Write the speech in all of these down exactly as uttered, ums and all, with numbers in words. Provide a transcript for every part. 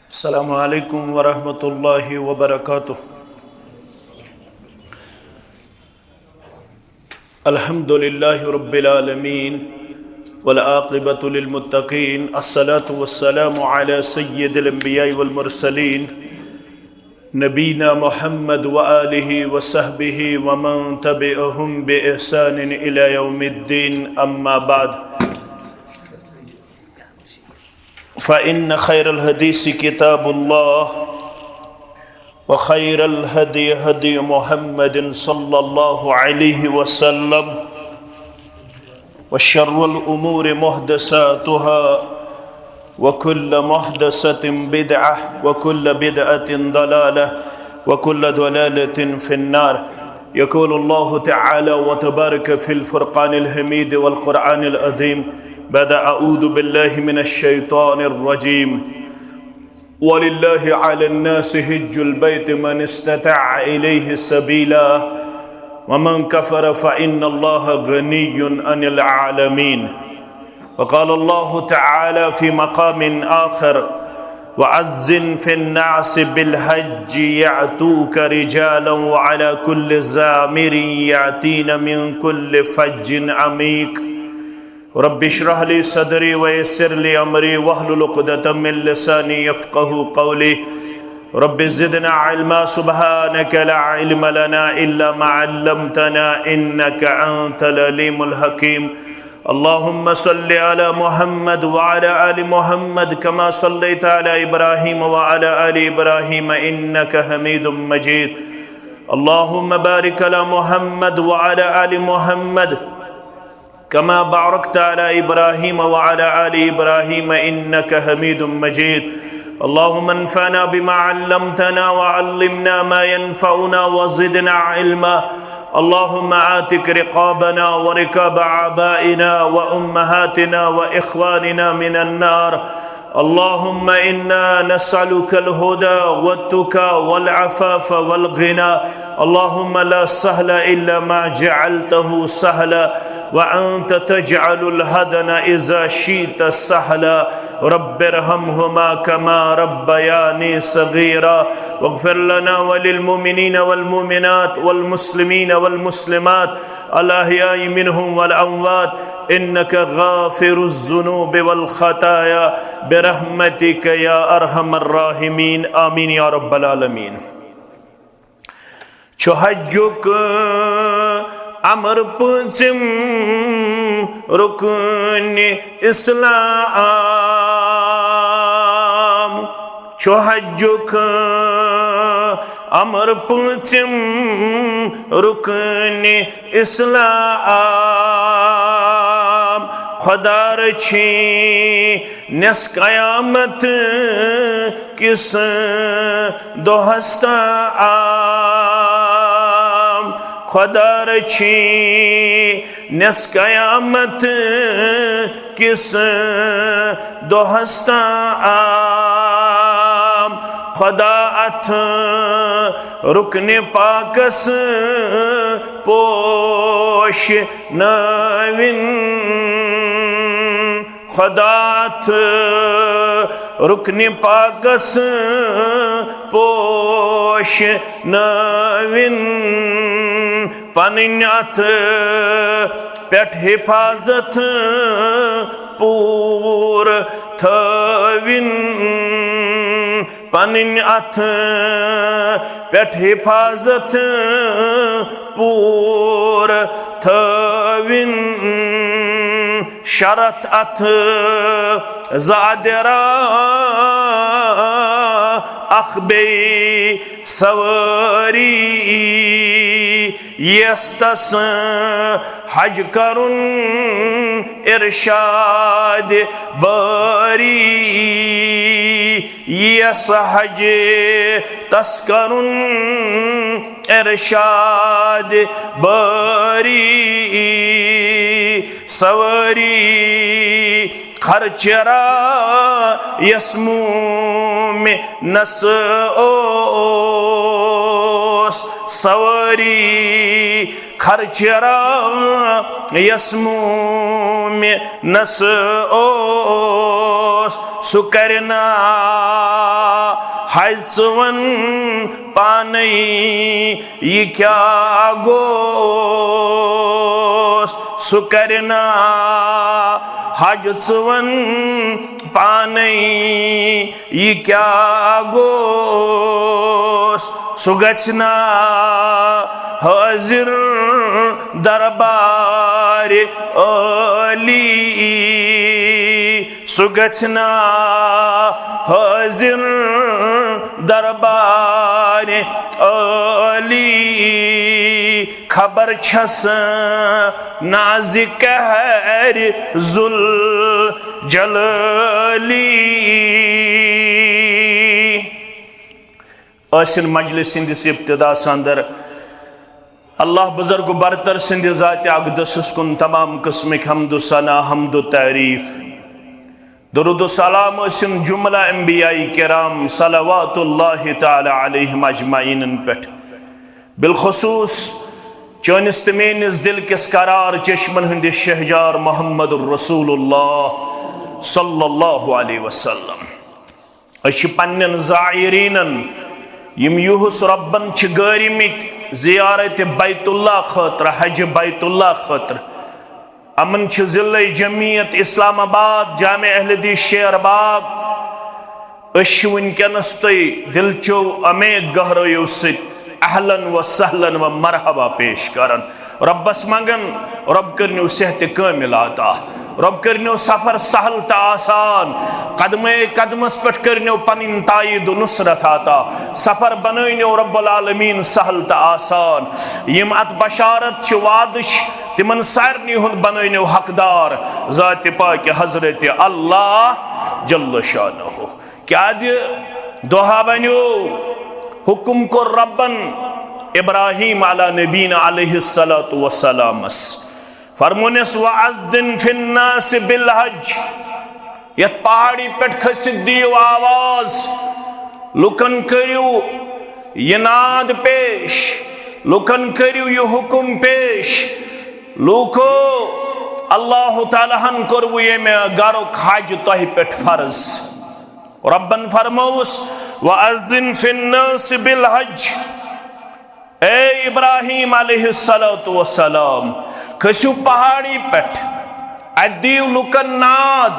السلام عليكم ورحمة الله وبركاته. الحمد لله رب العالمين، والعاقبة للمتقين، الصلاة والسلام على سيد الأنبياء والمرسلين، نبينا محمد وآله وصحبه ومن تبعهم بإحسان إلى يوم الدين، أما بعد. فإن خير الحديث كتاب الله، وخير الهدي هدي محمد صلى الله عليه وسلم، وشر الأمور محدثاتها، وكل محدثة بدعة، وكل بدعة ضلالة، وكل ضلالة في النار. يقول الله تعالى وتبارك في الفرقان الحميد والقرآن العظيم بعد أعوذ بالله من الشيطان الرجيم: ولله على الناس حج البيت من استطاع إليه سبيلا، ومن كفر فإن الله غني عن العالمين. وقال الله تعالى في مقام آخر: وأذن في الناس بالحج يأتوك رجالا وعلى كل ضامر يأتين من كل فج عميق. رب اشرح لي صدري ويسر لي أمري واحلل عقدة من لساني يفقه قولي. رب زدنا علما، سبحانك لا علم لنا إلا ما علمتنا إنك أنت العليم الحكيم. اللهم صل على محمد وعلى آل محمد كما صليت على إبراهيم وعلى آل إبراهيم إنك حميد مجيد. اللهم بارك على محمد وعلى آل محمد كما باركت على إبراهيم وعلى آل إبراهيم إنك حميد مجيد. اللهم انفعنا بما علمتنا وعلمنا ما ينفعنا وزدنا علما. اللهم اعتق رقابنا ورقاب آبائنا وأمهاتنا وإخواننا من النار. اللهم إنا نسألك الهدى والتقى والعفاف والغنى. اللهم لا سهل إلا ما جعلته سهلا، وأنت تجعل الحزن إذا شئت سهلا. رب ارحمهما كما ربياني صغيرا. واغفر لنا وللمؤمنين والمؤمنات والمسلمين والمسلمات الأحياء منهم والأموات، إنك غافر الذنوب والخطايا، برحمتك يا أرحم الراحمين. آمين يا رب العالمين. چھُ حجُک امر پٲنٛژِم رُکُن اسلام۔ چھُ حجُک امر پٲنٛژِم رُکُن اسلام۔ خۄدا رٔچھِنۍ نٮ۪ص قیامت کِس دۄہس تام۔ خۄدا رٔچھِنۍ نٮ۪ص قیامت کِس دۄہس تام۔ خۄدا اتھ رُکنہِ پاکس پوش نٲوِن۔ خۄدا اتھ رُکنہِ پاکس پوش نٲوِن۔ پنٕنۍ اتھ پٮ۪ٹھ حفاظت پوٗرٕ تھٲوِن۔ پنٕنۍ اتھ پٮ۪ٹھ حفاظت پوٗرٕ تھٲوِن۔ شرط اتھ زادِ را اکھ بیٚیہِ سوٲری یِیَس تس حج کرُن ارشاد باری۔ یِیَس حج تس کرُن ارشاد باری۔ سوٲری خرچہِ را یس مومنس اوس۔ سوٲری خرچہِ را یس مومنس اوس۔ سُہ کرِ نا حج ژٕ وَن پانے، یہِ کیٛاہ گوٚوس؟ سُہ کَرِ نا حج ژٕ وَن پانے، یہِ کیٛاہ گوٚوس؟ سُہ گژھِ نا حٲضِر دربارِ عٲلی؟ سُہ گژھِ نا حٲضِر دربارِ عٲلی؟ خبر چھَس نازِ قہرِ ذوالجلٲلی۔ ٲسِن مجلس ہٕنٛدِس ابتداہس اندر اللہ بزرگ برتر سٕنٛدِ ذاتِ اقدسس کُن تمام قٕسمٕکۍ حمد و ثنا، حمد و تعریف، درود و سلام ٲسِن جملہ انبیاء کرام صلوات اللہ تعالی علیہم اجمعینن پٮ۪ٹھ، بالخصوص چٲنِس تہٕ میٲنِس دِل کِس قرار چشمن ہٕنٛدِس شہجار محمد رسول اللہ صلی اللہ علیہ وسلم۔ أسۍ چھِ پننٮ۪ن زائرینن، یِم یُہُس رۄبن چھِ گٲرۍمٕتۍ زیارت بیت اللہ خٲطرٕ، حج بیت اللہ خٲطرٕ، یِمن چھِ ضلع جمعیت اسلام آباد، جامع اہل حدیث شیر باغ، أسۍ چھِ وٕنکیٚنس تُہۍ دِلچو امیک گہرٲیو سۭتۍ اہلاً و سہلاً و مرحبا پیش کران۔ رۄبس منگان، رۄب کٔرنیو صحت کٲمل عطا، رۄب کٔرنیو سفر سہل تہٕ آسان، قدمے قدمس پٮ۪ٹھ کٔرنیو پنٕنۍ تایید و نصرت عطا، سفر بنٲونیو رب العالمین سہل تہٕ آسان۔ یِم اتھ بشارت چھِ وعدٕچ، تِمن سارنٕے ہُنٛد بنٲونیو حقدار ذاتِ پاکہِ حضرت اللہ جل شانہ۔ کیٛاہ دِ دۄہا بنیو؟ حکم کوٚر ربن ابراہیم علی نبینا علیہ الصلوۃ والسلامس، فرمونس، "وَأَذِّن فِي النَّاسِ بِالْحَجِّ"، یتھ پہاڑی پٮ۪ٹھ کھٔسِتھ دِیِو آواز، لُکن کٔرِو یہِ ناد پیش، لُکن کٔرِو یہِ حکم پیش، لوٗکو، اللہ تعالیٰ ہن کوٚروٕ ییٚمہِ گرُک حج تۄہہِ پٮ۪ٹھ فرض۔ رۄبن فرمووُس، "وَأَذِّن فِي النَّاسِ بِالْحَجِّ"۔ اے ابراہیم علیہ الصلوۃ والسلام، کھٔسِو پہاڑی پٮ۪ٹھ، اتہِ دِیِو لُکن ناد،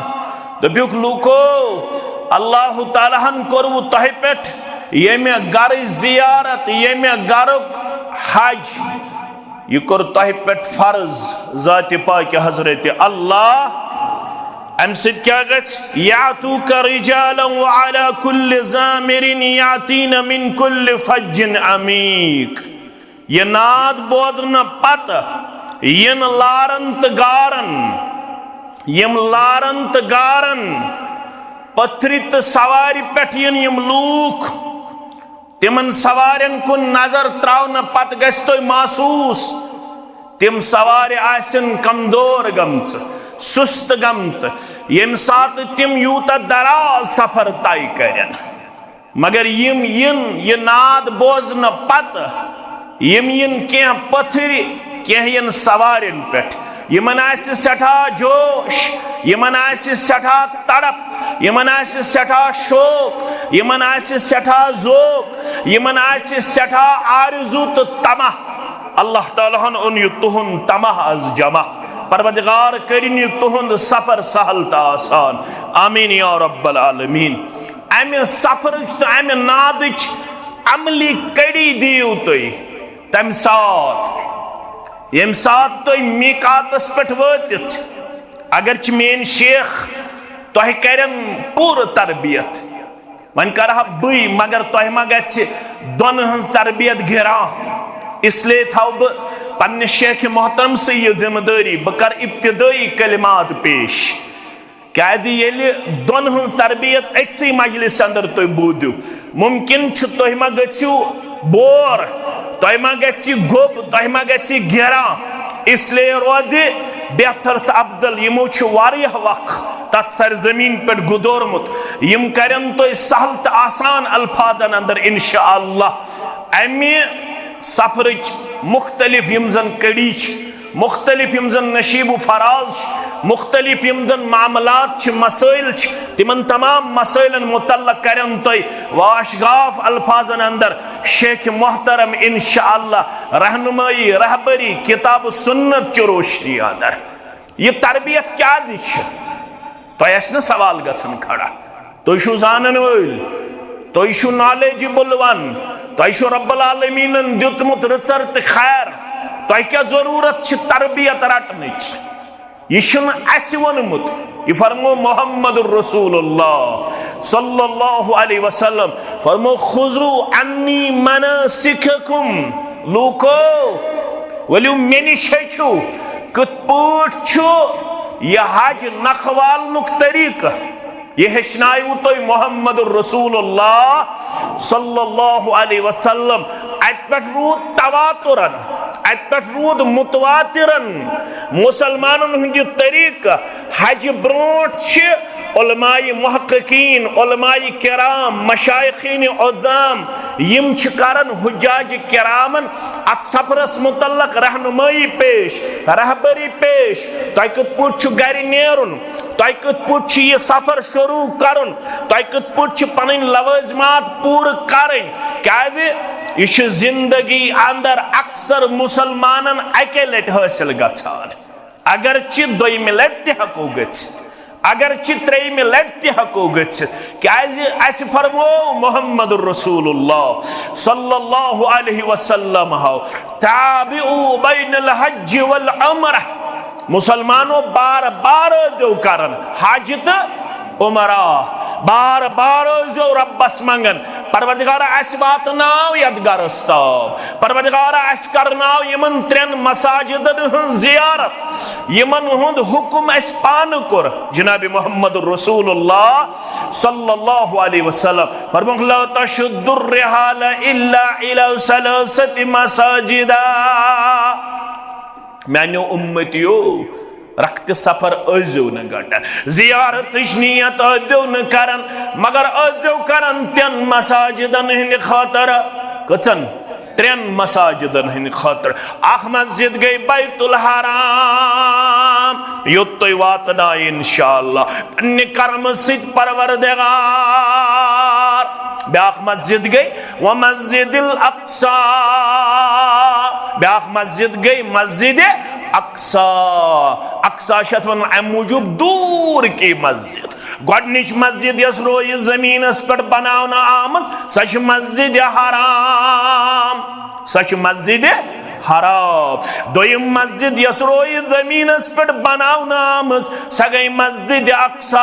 دٔپِوکھ، لوٗکو، اللہ تعالیٰ ہن کوٚروٕ تۄہہِ پٮ۪ٹھ ییٚمہِ گرٕچ زیارت، ییٚمہِ گرُک حج۔ یہِ کوٚر تۄہہِ پٮ۪ٹھ فرض ذاتِ پاکہِ حضرت اللہ۔ امہِ سۭتۍ کیٛاہ گژھِ؟ "یأتوک رجالا وعلی کل ضامر یأتین من کل فج عمیق"۔ یہِ ناد بوزنہٕ پتہٕ یِن لارن تہٕ گارن، یِم لارن تہٕ گارن پتھرِ تہٕ سوارِ پٮ۪ٹھ یِن یِم لوٗکھ۔ تِمن سوارٮ۪ن کُن نظر تراونہٕ پتہٕ گژھِ تۄہہِ محسوٗس، تِم سوارِ آسن کمزور گٔمژٕ، سُست گٔمژٕ، ییٚمہِ ساتہٕ تِم یوٗتاہ دراز سفر طے کرن۔ مگر یِم یِن یہِ ناد بوزنہٕ پتہٕ، یِم یِن کینٛہہ پتھرِ، کینٛہہ یِن سوارٮ۪ن پٮ۪ٹھ۔ یِمن آسہِ سٮ۪ٹھاہ جوش، یِمن آسہِ سٮ۪ٹھاہ تڑپ، یِمن آسہِ سٮ۪ٹھاہ شوق، یِمن آسہِ سٮ۪ٹھاہ ذوق، یِمن آسہِ سٮ۪ٹھاہ آرزو تہٕ طمع۔ اللہ تعالیٰ ہن اوٚن یہِ تُہُنٛد طمع از جمع۔ پروردگار کٔرِن یہِ تُہُنٛد سفر سہل تہٕ آسان۔ آمین یا رب العالمین۔ امہِ سفرٕچ تہٕ امہِ نادٕچ عملی کڑی دِیِو تُہۍ تمہِ ساتہٕ، ییٚمہِ ساتہٕ تُہۍ میقاتس پٮ۪ٹھ وٲتِتھ، اگرچہِ میٲنۍ شیخ تۄہہِ کرن پوٗرٕ تربیت، وۄنۍ کرٕ ہا بٕے، مگر تۄہہِ ما گژھِ دۄن ہٕنٛز تربیت گِران؟ اس لیے تھاوٕ بہٕ پننہِ شیخ محترم سٕے یہِ ذمہٕ دٲری، بہٕ کرٕ ابتدٲیی کلمات پیش۔ کیازِ ییٚلہِ دۄن ہٕنٛز تربیت أکسٕے مجلس اندر تُہۍ بوٗزِو، ممکن چھُ تُہۍ ما گٔژھِو بور، تۄہہِ ما گژھِ گوٚب، تۄہہِ ما گژھِ گیران۔ اس لیے روزِ بہتر تہٕ افضل، یِمو چھُ واریاہ وقت تتھ سرزمین پٮ۪ٹھ گُزورمُت، یِم کرن تۄہہِ سہل تہٕ آسان الفاظن اندر انشاءاللہ۔ امہِ سفرٕچ مختلف یِم زن کڑی چھِ، مختلف یِم زن نشیب و فراز چھِ، مختلف یِم زن معاملات چھِ، مسائل چھِ، تِمن تمام مسائلن متعلق کرن تۄہہِ واش گاف الفاظن اندر شیخ محترم انشاءاللہ رہنمائی، رہبری، کتاب و سنت چہِ روشنی اندر۔ یہِ تربیت کیازِ چھِ؟ تۄہہِ آسہِ نہٕ سوال گژھان کھڑا؟ تُہۍ چھِو زانن وٲلۍ، تُہۍ چھِو knowledgeable one، تۄہہِ چھُ رب العالمیٖنن دیُتمُت رٕژر تہٕ خیر، تۄہہِ کیٛاہ ضروٗرت چھِ تربیت رٹنٕچ؟ یہِ چھُنہٕ اَسہِ ووٚنمُت، یہِ فرمو محمد رسول اللہ صلی اللہ علیہ وسلم، فرمو: "خذوا عنی مناسککم"، لوٗکو، ؤلِو مےٚ نِش ہیٚچھِو، کِتھ پٲٹھۍ چھُ یہِ حج نکھٕ والنُک طریٖقہٕ۔ یہِ ہیٚچھناوِو تۄہہِ محمد رسول اللہ صلی اللہ علیہ وسلم۔ اَتہِ پٮ۪ٹھ روٗد تواترن، اَتہِ پٮ۪ٹھ روٗد متواترن مُسلمانن ہُنٛد یہِ طریٖقہٕ۔ حجہِ برونٛٹھ چھِ علماء محققین، علماء کرام، مشایخین عظام، یِم چھِ کران حجاج کرامن اتھ سفرس متعلق رہنمٲیی پیش، رہبری پیش۔ تۄہہِ کِتھ پٲٹھۍ چھُ گرِ نیرُن؟ تۄہہِ کِتھ پٲٹھۍ چھُ یہِ سفر شروع کرُن؟ تۄہہِ کِتھ پٲٹھۍ چھِ پنٕنۍ لوازمات پوٗرٕ کرٕنۍ؟ کیازِ یہِ چھُ زندگی اندر اکثر مسلمانن اکے لٹہِ حٲصِل گژھان۔ اگرچہِ دوٚیمہِ لٹہِ تہِ ہٮ۪کو گٔژھِتھ، اگرچہِ ترٛیٚیمہِ لٹہِ تہِ ہٮ۪کو گٔژھِتھ، کیازِ اسہِ فرموو محمد رسول اللہ صلی اللہ علیہ وسلم ہو، "تابعوا بین الحج والعمرہ"۔ مسلمانو، بار بار ٲسۍزیو کران حج تہٕ عمرہ، بار بار ٲسۍزیو ربس منگان، پروردگارا، اسہِ واتناو یتھ گرس تام، پروردگارا، اسہِ کرناو یِمن ترٛٮ۪ن مساجدن ہٕنٛز زیارت، یِمن ہُنٛد حکم اسہِ پانہٕ کوٚر جناب محمد رسول اللہ صلی اللہ علیہ وسلم۔ فرمووُکھ، "لا تشد الرحال الا الی ثلاثۃ مساجد"۔ میانیو امتیو، رکھتہِ سفر ٲسۍزیو نہٕ گنڈان، زیارتٕچ نیت ٲسۍزیو نہٕ کران، مگر ٲسۍزیو کران تٮ۪ن مساجدن ہٕنٛدِ خٲطرٕ۔ کٔژن؟ ترٛٮ۪ن مساجدن ہٕنٛدِ خٲطرٕ۔ اکھ مسجد گٔے بیت الحرام، یوٚت تُہۍ واتنایہِ انشاءاللہ پننہِ کرمہٕ سۭتۍ پروردگار۔ بیاکھ مسجد گٔے ومسجد الاقصی، بیاکھ مسجد گٔے مسجد اقصی۔ اقصی چھِ اتھ ونان امہِ موٗجوٗب دوٗر کی مسجد۔ گۄڈٕنِچ مسجد یۄس رویہِ زٔمیٖنس پٮ۪ٹھ بناونہٕ آمٕژ، سۄ چھِ مسجد حرام، سۄ چھِ مسجد حرام۔ دوٚیِم مسجد یۄس رویہِ زٔمیٖنس پٮ۪ٹھ بناونہٕ آمٕژ، سۄ گٔے مسجد اقصی۔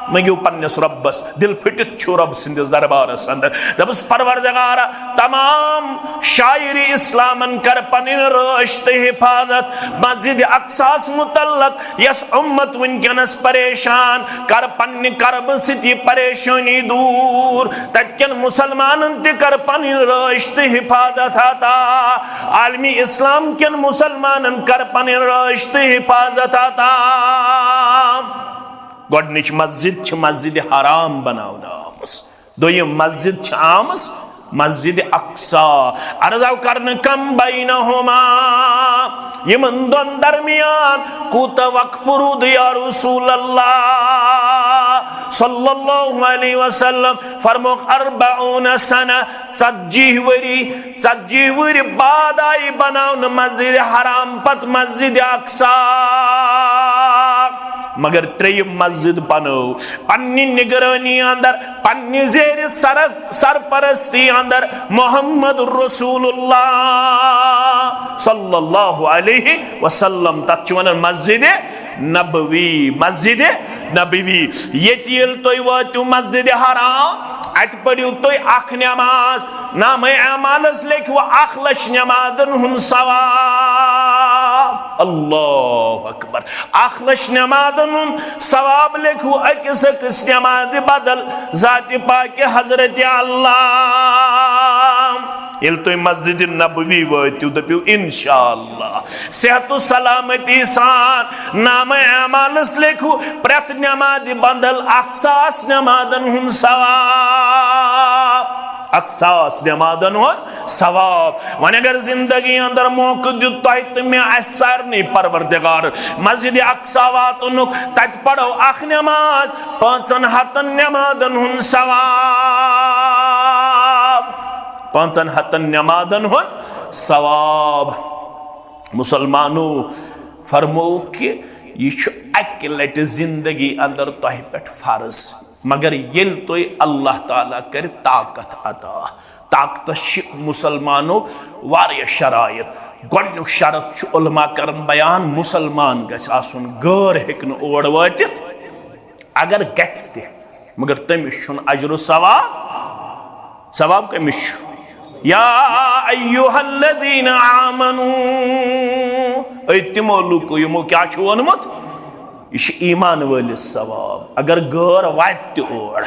مٔنٛگِو پننِس رۄبس، دِل پھٕٹِتھ چھُ رۄب سٕنٛدِس دربارس اندر۔ دَپُس، پروردگارا، تمام شاعر اسلامن کر پنٕنۍ رٲچھ تہٕ حفاظت۔ مسجد اقصاہس متعلق یۄس امت وٕنکیٚنس پریشان، کر پننہِ کربہٕ سۭتۍ یہِ پریشٲنی دوٗر۔ تتہِ کٮ۪ن مسلمانن تہِ کر پنٕنۍ رٲچھ تہٕ حفاظت عطا۔ عالمی اسلام کٮ۪ن مسلمانن کر پنٕنۍ رٲچھ تہٕ حفاظت عطا۔ گۄڈٕنِچ مسجد چھِ مسجد حرام بناونہٕ آمٕژ۔ دوٚیِم مسجد چھِ آمٕژ مسجد اقصی۔ عرض آو کرنہٕ، کم بینہما، یِمن دۄن درمیان کوٗتاہ وقفہٕ روٗد یا رسول اللہ صلی اللہ علیہ وسلم؟ فرمووُکھ، اربعون سنہ، ژتجی ؤری۔ ژتجی ؤری بعد آیہِ بناونہٕ مسجد حرام، پتہٕ مسجد اقصی۔ مگر ترٛیٚیِم مسجد بنٲو پننہِ نگرٲنی اندر، پننہِ زیر سر-، سرپرستی اندر محمد رسول اللہ صلی اللہ علیہ وسلم۔ تتھ چھِ ونان مسجد نبوی، مسجد نبوی۔ ییٚتہِ ییٚلہِ تُہۍ وٲتِو مسجد حرام، اتہِ پٔرِو تُہۍ اکھ نماز، نامہ اعمالس لیکھِو اکھ لچھ نمازن ہُنٛد ثواب۔ اللہ اکبر۔ اکھ لچھ نمازن ہُنٛد ثواب لیکھِو أکِس أکِس نمازِ بدل ذاتِ پاکِ حضرت اللہ۔ ییٚلہِ تُہۍ مسجد نبوی وٲتِو، دٔپِو، انشاءاللہ صحت و سلامتی سان نامہ اعمالس لیکھِو پرٛٮ۪تھ نمازِ بدل اکھ ساس نمازن ہُنٛد ثواب۔ اکھ ساس نمازن ہُنٛد ثواب۔ وۄنۍ اگر زندگی اندر موقع دیُت تۄہہِ تہٕ مےٚ، اسہِ سارنٕے پروردگار، مسجد اقصی واتنُک، تتہِ پرو اکھ نماز، پانٛژن ہتن نمازن ہُنٛد ثواب، پانٛژن ہتن نمازن ہُنٛد ثواب۔ مسلمانو، فرموو کہ یہِ چھُ اکہِ لٹہِ زندگی اندر تۄہہِ پٮ۪ٹھ فرض، مگر ییٚلہِ تۄہہِ اللہ تعالیٰ کرِ طاقت عطا۔ طاقتس چھِ مسلمانو واریاہ شرائط۔ گۄڈٕنیُک شرط چھُ، علماء کرن بیان، مسلمان گژھِ آسُن، غٲر ہیٚکہِ نہٕ اور وٲتِتھ۔ اگر گژھِ تہِ، مگر تٔمِس چھُنہٕ اجر و ثواب۔ ثواب کٔمِس چھُ؟ یا ایھا الذین آمنو، اے تِمو لوٗکو یِمو کیٛاہ چھُ ووٚنمُت؟ یہِ چھُ ایمان وٲلِس ثواب۔ اگر غٲر واتہِ تہِ اور،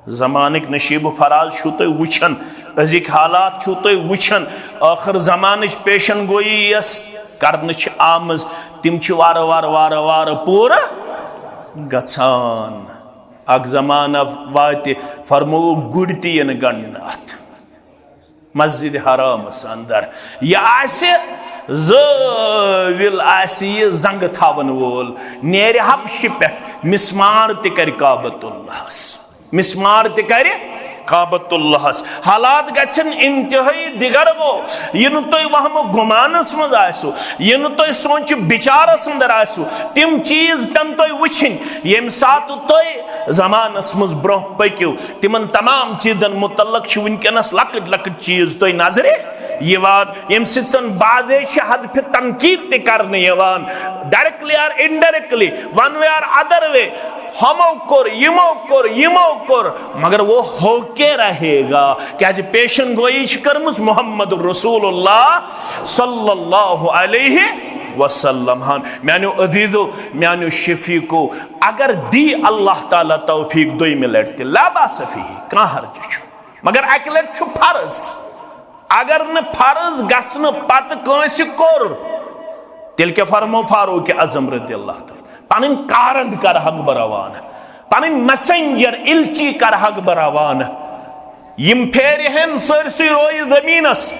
زمانٕکۍ نشیب و فراز چھُو تُہۍ وٕچھان، أزِکۍ حالات چھُو تُہۍ وٕچھان، ٲخر زمانٕچ پیشن گویی یۄس کرنہٕ چھِ آمٕژ، تِم چھِ وارٕ وارٕ وارٕ وارٕ پوٗرٕ گژھان۔ اکھ زمانہ واتہِ، فرمووُکھ، گُرۍ تہِ یِن گنڈنہٕ اتھ مسجد حرامس اندر۔ یہِ آسہِ زٲوِل، آسہِ یہِ زنگہٕ تھاون وول، نیرِ حبشہِ پٮ۪ٹھ، مسمار تہِ کرِ کعبۃ اللہس، مسمار تہِ کرِ کعبۃ اللہس۔ حالات گژھن انتہٲئی دِگر گو۔ یہِ نہٕ تُہۍ وہمہٕ گُمانس منٛز آسِو، یہِ نہٕ تُہۍ سونچہِ بِچارس اندر آسِو، تِم چیز پٮ۪ن تُہۍ وٕچھِنۍ، ییٚمہِ ساتہٕ تُہۍ زمانس منٛز برونٛہہ پٔکِو۔ تِمن تمام چیزن متعلق چھِ وٕنکیٚنس لۄکٕٹۍ لۄکٕٹۍ چیز تۄہہِ نظرِ یِوان، ییٚمہِ سۭتۍ زن بعضے چھِ حذفِ تنقید تہِ کرنہٕ یِوان، directly or indirectly، one way or other way۔ ہمو کوٚر، یِمو کوٚر، یِمو کوٚر، مگر وہ ہو کے رہے گا، کیازِ پیشن گویی چھِ کٔرمٕژ محمد رسول اللہ صلی اللہ علیہ وسلم ہن۔ میانیو عزیزو، میانیو شفیقو، اگر دی اللہ تعالیٰ توفیق دوٚیمہِ لٹہِ تہِ، لا باس فیہ، کانٛہہ حرج چھُ، مگر اکہِ لٹہِ چھُ فرض۔ اگر نہٕ فرض گژھنہٕ پتہٕ کٲنٛسہِ کوٚر، تیٚلہِ کیٛاہ فرمو فاروق اعظم رضی اللہ تعالیٰ؟ پنٕنۍ کارند کرہکھ بہٕ روانہٕ، پنٕنۍ messenger، ایلچی کرہکھ بہٕ روانہٕ۔ یِم پھیرِہن سٲرسٕے رویہِ زٔمیٖنس،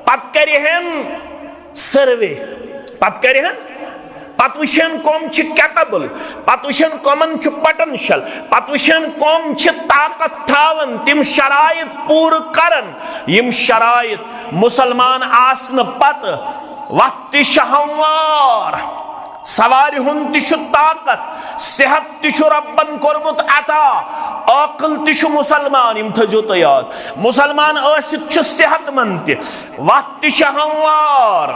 پتہٕ کرِہن survey، پتہٕ کرِہن، پتہٕ وٕچھن کۄم چھِ capable، پتہٕ وٕچھن کۄمن چھُ potential، پتہٕ وٕچھن کۄم چھِ طاقت تھاوان تِم شرائط پوٗرٕ کرن، یِم شرائط مسلمان آسنہٕ پتہٕ وتھ تہِ چھِ ہموار، سوارِ ہُنٛد تہِ چھُ طاقت، صحت تہِ چھُ رۄبن کوٚرمُت عطا، عٲقل تہِ چھُ مسلمان، یِم تھٲیزیو تُہۍ یاد، مسلمان ٲسِتھ چھُ صحت مند تہِ، وتھ تہِ چھِ ہموار۔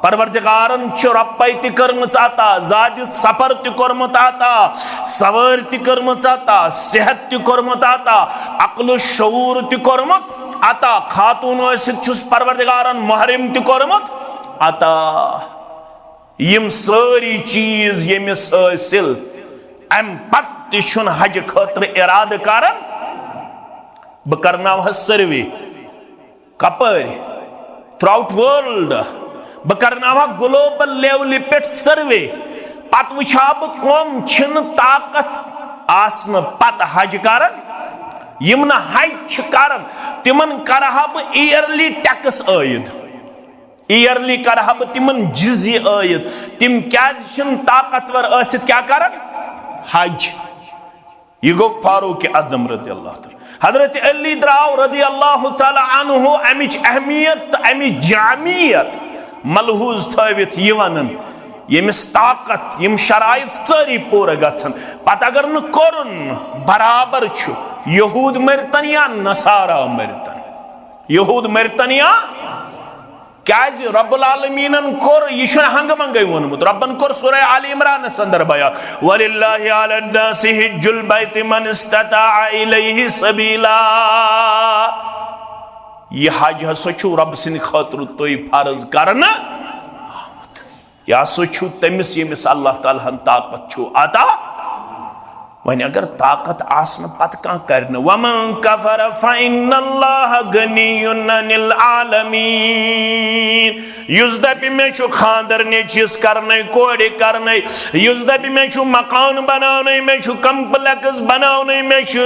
پروردگارن چھِ رۄپے تہِ کٔرمٕژ عطا، زادِ سفر تہِ کوٚرمُت عطا، سوٲرۍ تہِ کٔرمٕژ عطا، صحت تہِ کوٚرمُت عطا، عقل و شعور تہِ کوٚرمُت عطا۔ خاتون ٲسِتھ چھُس پروردگارن محرم تہِ کوٚرمُت عطا۔ یِم سٲری چیٖز ییٚمِس حٲصِل، اَمہِ پتہٕ تہِ چھُنہٕ حجہِ خٲطرٕ اِرادٕ کران، بہٕ کرناوہا survey۔ کپٲرۍ؟ Throughout world۔ بہٕ کرناوہا global levelہِ پٮ۪ٹھ survey۔ پتہٕ وٕچھِ ہا بہٕ کۄم چھِنہٕ طاقت آسنہٕ پتہٕ حج کران۔ یِم نہٕ حج چھِ کران، تِمن کرٕ ہا بہٕ yearly tax عٲید۔ Yearly کرٕ ہا بہٕ تِمن جزیہ عٲید۔ تِم کیازِ چھِنہٕ طاقتور ٲسِتھ کیٛاہ کران؟ حج۔ یہِ گوٚو فاروق اعظم رضی اللہ تعالیٰ۔ حضرت علی درٛاو رضی اللہ تعالیٰ عنہ امِچ اہمیت تہٕ امِچ جامعیت ملحوظ تھٲوِتھ یہِ ونان، ییٚمِس طاقت، یِم شرائط سٲری پوٗرٕ گژھن، پتہٕ اگر نہٕ کوٚرُن، برابر چھُ یہود مٔرتن یا نصارا مٔرتن، یہود مٔرتن یا کیازِ رب العالمینن کوٚر، یہِ چھُنہٕ ہنگہٕ منگے ووٚنمُت۔ ربن کوٚر سورہ آل عمرانس اندر بیان، "وللہ علی الناس حج البیت من استطاع الیہ سبیلا۔" یہِ حج ہسا چھُ رب سٕنٛدِ خٲطرٕ تُہۍ فرض کرنہٕ آمُت۔ یہِ ہسا چھُ تٔمِس، ییٚمِس اللہ تعالیٰ ہن طاقت چھُ عطا۔ وۄنۍ اگر طاقت آسنہٕ پتہٕ کانٛہہ کرِ نہٕ، "ومن کفر فإن اللہ غنی عن العالمین۔" یُس دَپہِ مےٚ چھُ خانٛدر نیٚچوِس کرنَے، کورِ کرنَے، یُس دَپہِ مےٚ چھُ مکان بناونَے، مےٚ چھُ کمپلیکس بناونَے، مےٚ چھُ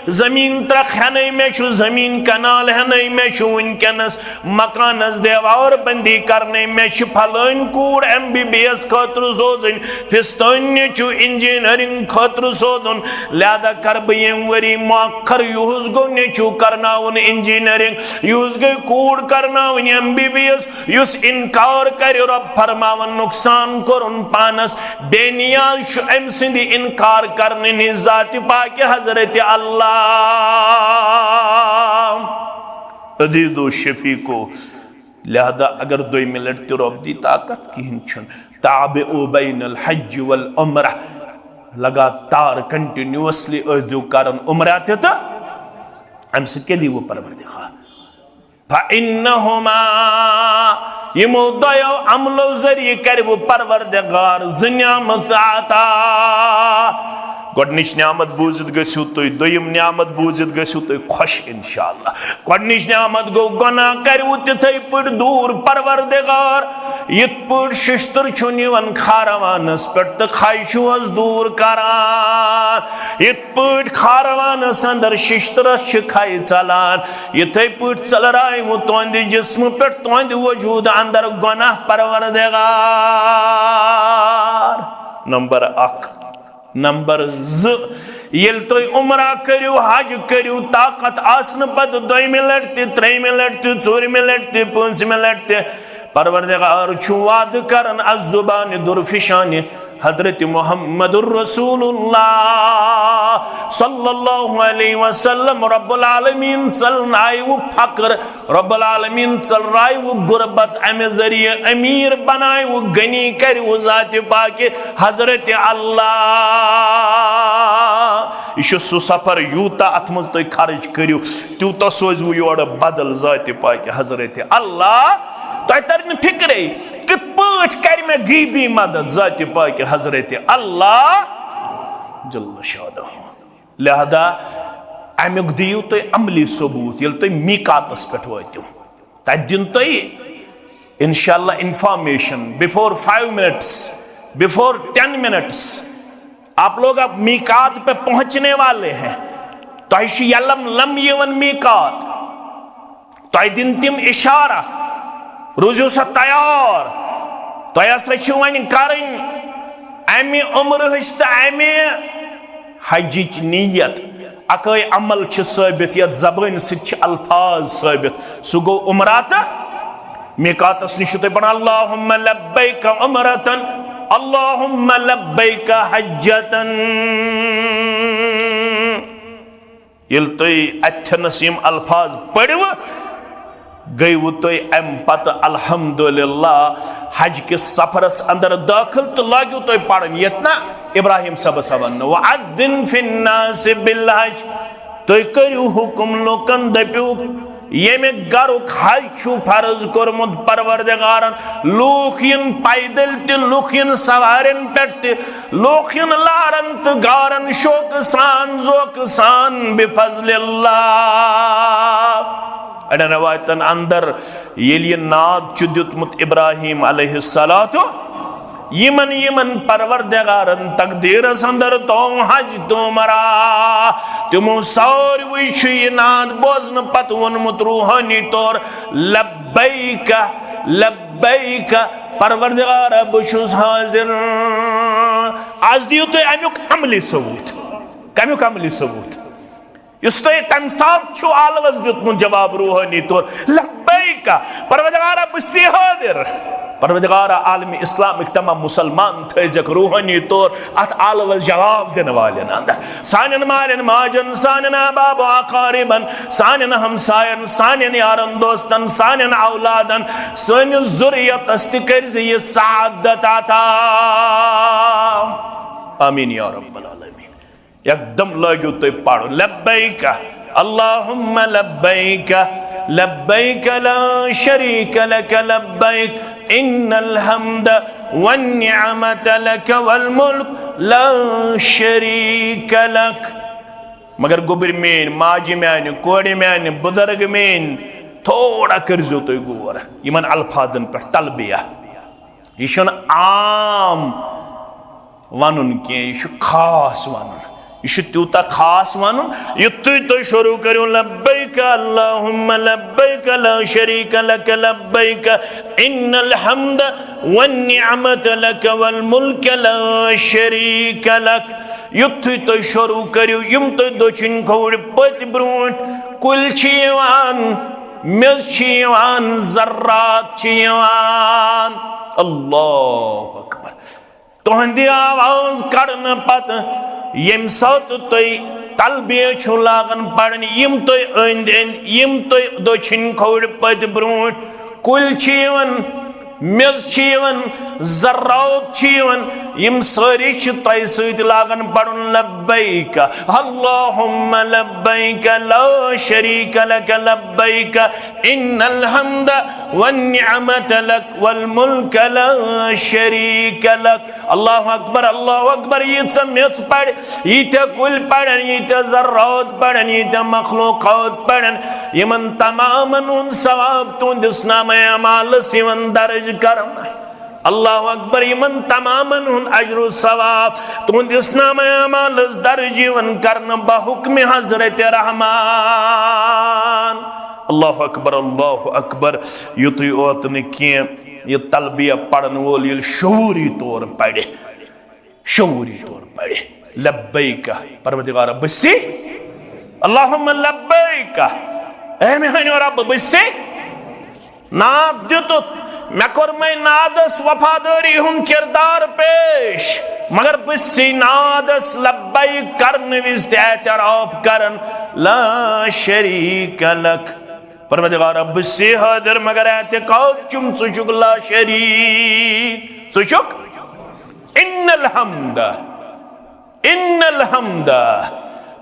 زٔمیٖن ترٛکھ ہٮ۪نَے، مےٚ چھُ زٔمیٖن کنال ہٮ۪نَے، مےٚ چھُ وٕنکیٚنَس مکانس دیوار بندی کرنَے، مےٚ چھِ پھلٲنۍ کوٗر ایم بی بی ایس خٲطرٕ سوزٕنۍ، فستٲنۍ نیٚچوٗ انجینئرنگ خٲطرٕ سوزُن، لہذا کر بہٕ ییٚمہِ ؤری مۄخر۔ یُہُس گوٚو نیٚچوٗ کرناوُن انجینئرنگ، یُہُس گٔے کوٗر کرناوٕنۍ ایم بی بی ایس۔ یُس انکار کرِ، رب فرماوان، نقصان کوٚرُن پانس۔ بے نیاز چھُ أمۍ سٕنٛدِ انکار کرنہٕ نِش ذاتِ پاکہِ حضرت اللہ۔ عزیز و شفیقو، لہذا اگر دوٚیمہِ لٹہِ تہِ رۄب دی طاقت، کِہیٖنۍ چھُنہٕ۔ تابعوا بین الحج والعمرہ، لگاتار، کنٹینیوسلی ٲسۍزیو کران عمرہ تہِ، تہٕ امہِ سۭتۍ کیٛاہ دیٖوٕ پروردگار؟ فانہما، یِمو دۄیو عملو ذٔریعہٕ کرِوٕ پروردگار زٕ نعمت عطا۔ گۄڈٕنِچ نعمت بوٗزِتھ گٔژھِو تُہۍ، دوٚیِم نعمت بوٗزِتھ گٔژھِو تُہۍ خۄش انشاءاللہ۔ گۄڈٕنِچ نعمت گوٚو، گۄناہ کٔرِو تِتھَے پٲٹھۍ دوٗر پروردگار، یِتھ پٲٹھۍ شِشتٕر چھُ نِوان کھاروانَس پٮ۪ٹھ تہٕ کھَے چھُہَس دوٗر کران۔ یِتھ پٲٹھۍ کھاروانَس اندر شِشتٕرَس چھِ کھَے ژَلان، یِتھَے پٲٹھۍ ژٔلرایہِ وٕ تُہنٛدِ جسمہٕ پٮ۪ٹھ تُہنٛدِ وجوٗد اندر گۄناہ پروردگار۔ نمبر اکھ۔ نمبر زٕ، ییٚلہِ تُہۍ عمرہ کٔرِو، حج کٔرِو، طاقت آسنہٕ پتہٕ دوٚیمہِ لٹہِ تہِ، ترٛیٚیِمہِ لٹہِ تہِ، ژوٗرِمہِ لٹہِ تہِ، پٲنٛژمہِ لٹہِ تہِ، پروردگار چھُ وعدٕ کران، الزبان درفشان، حضرت محمد رسول اللہ صلی اللہ علیہ وسلم، رب العالمین ژلنایہِ وٕ فقر، رب العالمین ژلرایہِ وٕ غربت، امہِ ذریعہ امیر بنایہِ وٕ، غنی کرِ وٕ ذاتِ پاکہِ حضرت اللہ۔ یہِ چھُ سُہ سفر، یوٗتاہ اتھ منٛز تُہۍ خرچ کٔرِو، تیوٗتاہ سوزِ وٕ یورٕ بدل ذاتِ پاکہِ حضرت اللہ۔ تۄہہِ ترِ نہٕ فکرے، کِتھ پٲٹھۍ کرِ مےٚ غیبی مدد ذاتِ پاکہِ حضرت اللہ جل شانہ۔ لہذا امیُک دِیِو تُہۍ عملی ثبوت، ییٚلہِ تُہۍ میقاتس پٮ۪ٹھ وٲتِو۔ تَتہِ دِن تۄہہِ انشاءاللہ information before five minutes, before ten minutes. آپ لوگ اب میقات پہ پہنچنے والے ہیں۔ تۄہہِ چھُ یلم لم یِوان میقات۔ تۄہہِ دِن تِم اشارہ، روٗزِو سا تیار۔ تۄہہِ ہسا چھِ وۄنۍ کرٕنۍ امہِ عمرٕچ تہٕ امہِ حجٕچ نیت۔ اکٲے عمل چھِ ثٲبت، یتھ زبٲنۍ سۭتۍ چھِ الفاظ ثٲبت، سُہ گوٚو عمرہ تہٕ میقاتس نِش چھُ تُہۍ پران، اللہم لبیک عمرتن، اللہم لبیک حجتن۔ ییٚلہِ تُہۍ اتھنس یِم الفاظ پٔرِو، گٔیوٕ تُہۍ امہِ پتہٕ الحمدللہ حج کِس سفرس اندر دٲخل تہٕ لٲگِو تُہۍ پرٕنۍ یتھ نا ابراہیم صٲبس وننہٕ، وَأَذِّن فِي النَّاسِ بِالْحَجِّ۔ تُہۍ کٔرِو حُکُم لوٗکن، دٔپِو، ییٚمہِ گرُک حج چھُ فرض کوٚرمُت پروردگارن، لوٗکھ یِن پیدل تہِ، لوٗکھ یِن سوارٮ۪ن پٮ۪ٹھ تہِ، لوٗکھ یِن لارن تہٕ گارن، شوقہٕ سان، ذوقہٕ سان، بفضل اللہ۔ اَڑٮ۪ن رٮ۪وایتن اندر ییٚلہِ یہِ ناد چھُ دیُتمُت ابراہیم علیہ الصلوۃ، یِمن، یِمن پروردگارن تقدیرس اندر تھوو حج تہٕ عمرہ، تِمو ساروٕے چھُ یہِ ناد بوزنہٕ پتہٕ ووٚنمُت روحٲنی طور، لبیک، لبیک، پروردگارا، بہٕ چھُس حٲضِر۔ از دِیِو تُہۍ امیُک عملی ثبوت۔ کمیُک عملی ثبوت؟ یُس تۄہہِ تَمہِ ساتہٕ چھُو آلوَس دیُتمُت جواب روحٲنی طور، لبیک، پروردگارا، بہٕ چھُسے حٲضِر۔ پروردگارا، عالمِ اسلامٕکۍ تمام مُسلمان تھٲیزٮ۪کھ روحٲنی طور اَتھ آلوَس جواب دِنہٕ والٮ۪ن اندر۔ سانٮ۪ن مالٮ۪ن ماجن، سانٮ۪ن احباب و اقاربن، سانٮ۪ن ہمساین، سانٮ۪ن یارن دوستن، سانٮ۪ن اولادن، سٲنِس ذُریتس تہِ کٔرۍ زِ یہِ سعادت عطا۔ آمین یا رب العالمین۔ یکدم لٲگِو تُہۍ پرُن، لبیک، اللہم لبیک، لبیک لا شریک لک لبیک، ان الحمد والنعمت لک والملک لا شریک لک۔ مگر گوٚبٕرۍ میٲنۍ، ماجہِ میانہِ، کورِ میانہِ، بُزرگ میٲنۍ، تھوڑا کٔرزیو تُہۍ غور یِمن الفاظن پٮ۪ٹھ، تلبیہ۔ یہِ چھُنہٕ عام ونُن کینٛہہ، یہِ چھُ خاص ونُن۔ یہِ چھُ تیوٗتاہ خاص ونُن، یُتھُے تُہۍ شروع کٔرِو، لبیک اللہم لبیک لا شریک لک لبیک، ان الحمد والنعمت لک والملک لا شریک لک۔ یُتھُے تُہۍ شروع کٔرِو، یِم تُہۍ دٔچھِنۍ کھووٕرۍ پٔتۍ برونٛٹھ کُلۍ چھِ یِوان، میٚژ چھِ یِوان، ذرات چھِ یِوان۔ اللہ اکبر۔ تُہنٛدِ آواز کڑنہٕ پتہٕ ییٚمہِ ساتہٕ تُہۍ تلبیہ چھِو لاگان پرٕنۍ، یِم تُہۍ أنٛدۍ أنٛدۍ، یِم تُہۍ دٔچھِنۍ کھووٕرۍ پٔتۍ برونٛٹھ کُلۍ چھِ یِوان، میٚژ چھِ یِوان، ذرات چھِ یِوان، یِم سٲری چھِ تۄہہِ سۭتۍ لاگان پرُن، لبیک اللہم لبیک لا شریک لک لبیک، ان الحمد والنعمت لک والملک لا شریک لک۔ اللہ اکبر، اللہ اکبر۔ ییٖژاہ میٚژ پرِ، ییٖتیٛاہ کُلۍ پرن، ییٖتیٛاہ ذرات پرن، ییٖتیٛاہ مخلوقات پرن، یِمن تمامن ہُنٛد ثواب تُہنٛدِس نامہ اعمالس یِوان درج کرنہٕ۔ اللہ اکبر۔ یِمن تمامن ہُنٛد اجر و ثواب تُہنٛدِس نامہ اعمالس درج یِوان کرنہٕ بحکم حضرت رحمان۔ اللہ اکبر، اللہ اکبر۔ یُتُے اوت نہٕ کینٛہہ، یہِ تلبیہ پرن وول ییٚلہِ شعوٗری طور پرِ، شعوٗری طور پرِ، لبیک، پروردگارا، بہٕ چھُسے، اللہم لبیک، اے میانیو رب، بہٕ چھُسے ناد دیُتُتھ، مےٚ کوٚر مے نادس وفادٲری ہُنٛد کردار پیش، مگر بہٕ چھُسے نادس لبیک کرنہٕ وِزِ تہِ اعتراف کران، لا شریک لک۔ پروردگارا، بہٕ چھُسے حٲضِر، مگر اعتقاد چھُم، ژٕ چھُکھ لا شریک، ژٕ چھُکھ۔ ان الحمد، ان الحمد،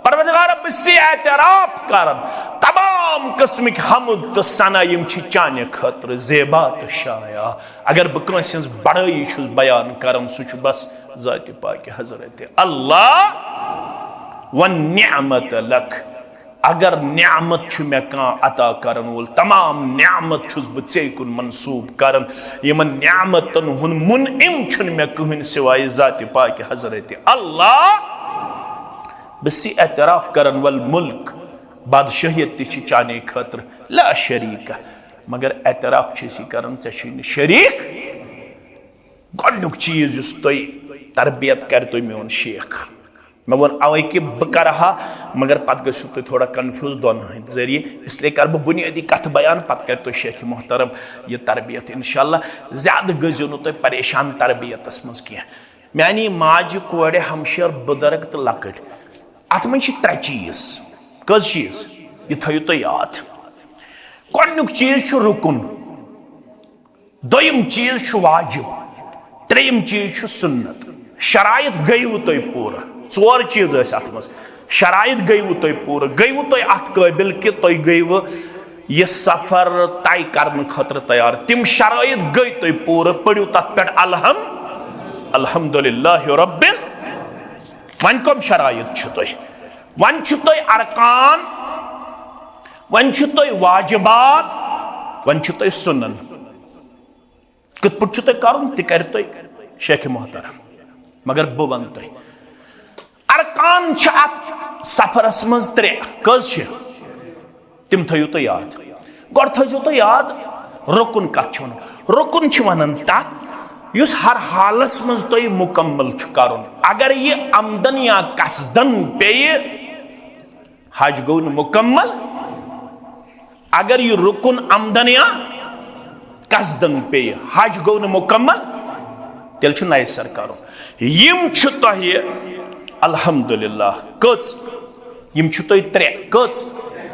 پروردگارا، بہٕ چھُسے اعتراف کران، تمام قٕسمٕکۍ حمد تہٕ ثنا یِم چھِ چانہِ خٲطرٕ زیبا تہٕ شایان۔ اگر بہٕ کٲنٛسہِ ہٕنٛز بڑٲیی چھُس بیان کران، سُہ چھُ بس ذاتِ پاکِ حضرت اللہ۔ والنعمت لک، اگر نعمت چھُ مےٚ کانٛہہ عطا کرن وول، تمام نعمت چھُس بہٕ ژے کُن منسوب کران۔ یِمن نعمتن ہُنٛد منعم چھُنہٕ مےٚ کٕہٕنۍ سوائے ذاتِ پاکِ حضرت اللہ۔ بہٕ چھُسے اعتراف کران، والملک، بادشاہیت تہِ چھِ چانے خٲطرٕ، لا شریک، مگر اعتراف چھِ أسۍ یہِ کران، ژےٚ چھُے نہٕ شریک۔ گۄڈٕنیُک چیٖز یُس تۄہہِ تربیت کرِ تۄہہِ میون شیخ، مےٚ ووٚن اوے کہِ بہٕ کرٕ ہا، مگر پتہٕ گٔژھِو تُہۍ تھوڑا کنفیوز دۄن ہٕنٛدۍ ذٔریعہٕ، اس لیے کرٕ بہٕ بُنیٲدی کتھ بیان، پتہٕ کرِ تۄہہِ شیخ محترم یہِ تربیت انشاءاللہ۔ زیادٕ گٔژھِو نہٕ تُہۍ پریشان تربیتس منٛز کینٛہہ۔ میانی ماجہِ، کورِ، ہمشیر، بُزرگ تہٕ لۄکٕٹۍ، اتھ منٛز چھِ ترٛےٚ چیٖز۔ کٔژ چیٖز؟ یہِ تھٲیِو تُہۍ یاد۔ گۄڈٕنیُک چیٖز چھُ رُکُن۔ دوٚیِم چیٖز چھُ واجب، ترٛیٚیِم چیٖز چھُ سُنت۔ شرائط گٔیوٕ تۄہہِ پوٗرٕ، ژور چیٖز ٲسۍ اَتھ منٛز۔ شرائط گٔیوٕ تۄہہِ پوٗرٕ، گٔیوٕ تُہۍ اَتھ قٲبِل کہِ تُہۍ گٔیوٕ یہِ سفر طے کرنہٕ خٲطرٕ تیار۔ تِم شرائط گٔے تۄہہِ پوٗرٕ، پٔرِو تَتھ پٮ۪ٹھ الحم، الحمدللہ رب ال-، وۄنۍ کٕم شرائط چھِ تۄہہِ؟ وۄنۍ چھِ تۄہہِ ارکان، وۄنۍ چھِ تۄہہِ واجبات، وۄنۍ چھِ تۄہہِ سُنن۔ کِتھ پٲٹھۍ چھُ تۄہہِ کرُن، تہِ کرِ تۄہہِ شیخ محترم، مگر بہٕ وَنہٕ تۄہہِ، ارکان چھِ اتھ سفرس منٛز ترٛےٚ۔ کٔژ چھِ؟ تِم تھٲیِو تُہۍ یاد۔ گۄڈٕ تھٲیزیو تُہۍ یاد، رُکُن کتھ چھِ ونان؟ رُکُن چھِ ونان تتھ یُس ہر حالس منٛز تۄہہِ مُکمل چھُ کرُن۔ اگر یہِ عمدن یا قصدن پیٚیہِ، حج گوٚو نہٕ مُکمل۔ اگر یہِ رُکُن عمدن یا قصدن پیٚیہِ، حج گوٚو نہٕ مُکمل، تیٚلہِ چھُ نَیہِ سَرٕ کَرُن۔ یِم چھِ تۄہہِ، الحمدللہ، کٔژ؟ یِم چھِ تۄہہِ ترٛےٚ۔ کٔژ؟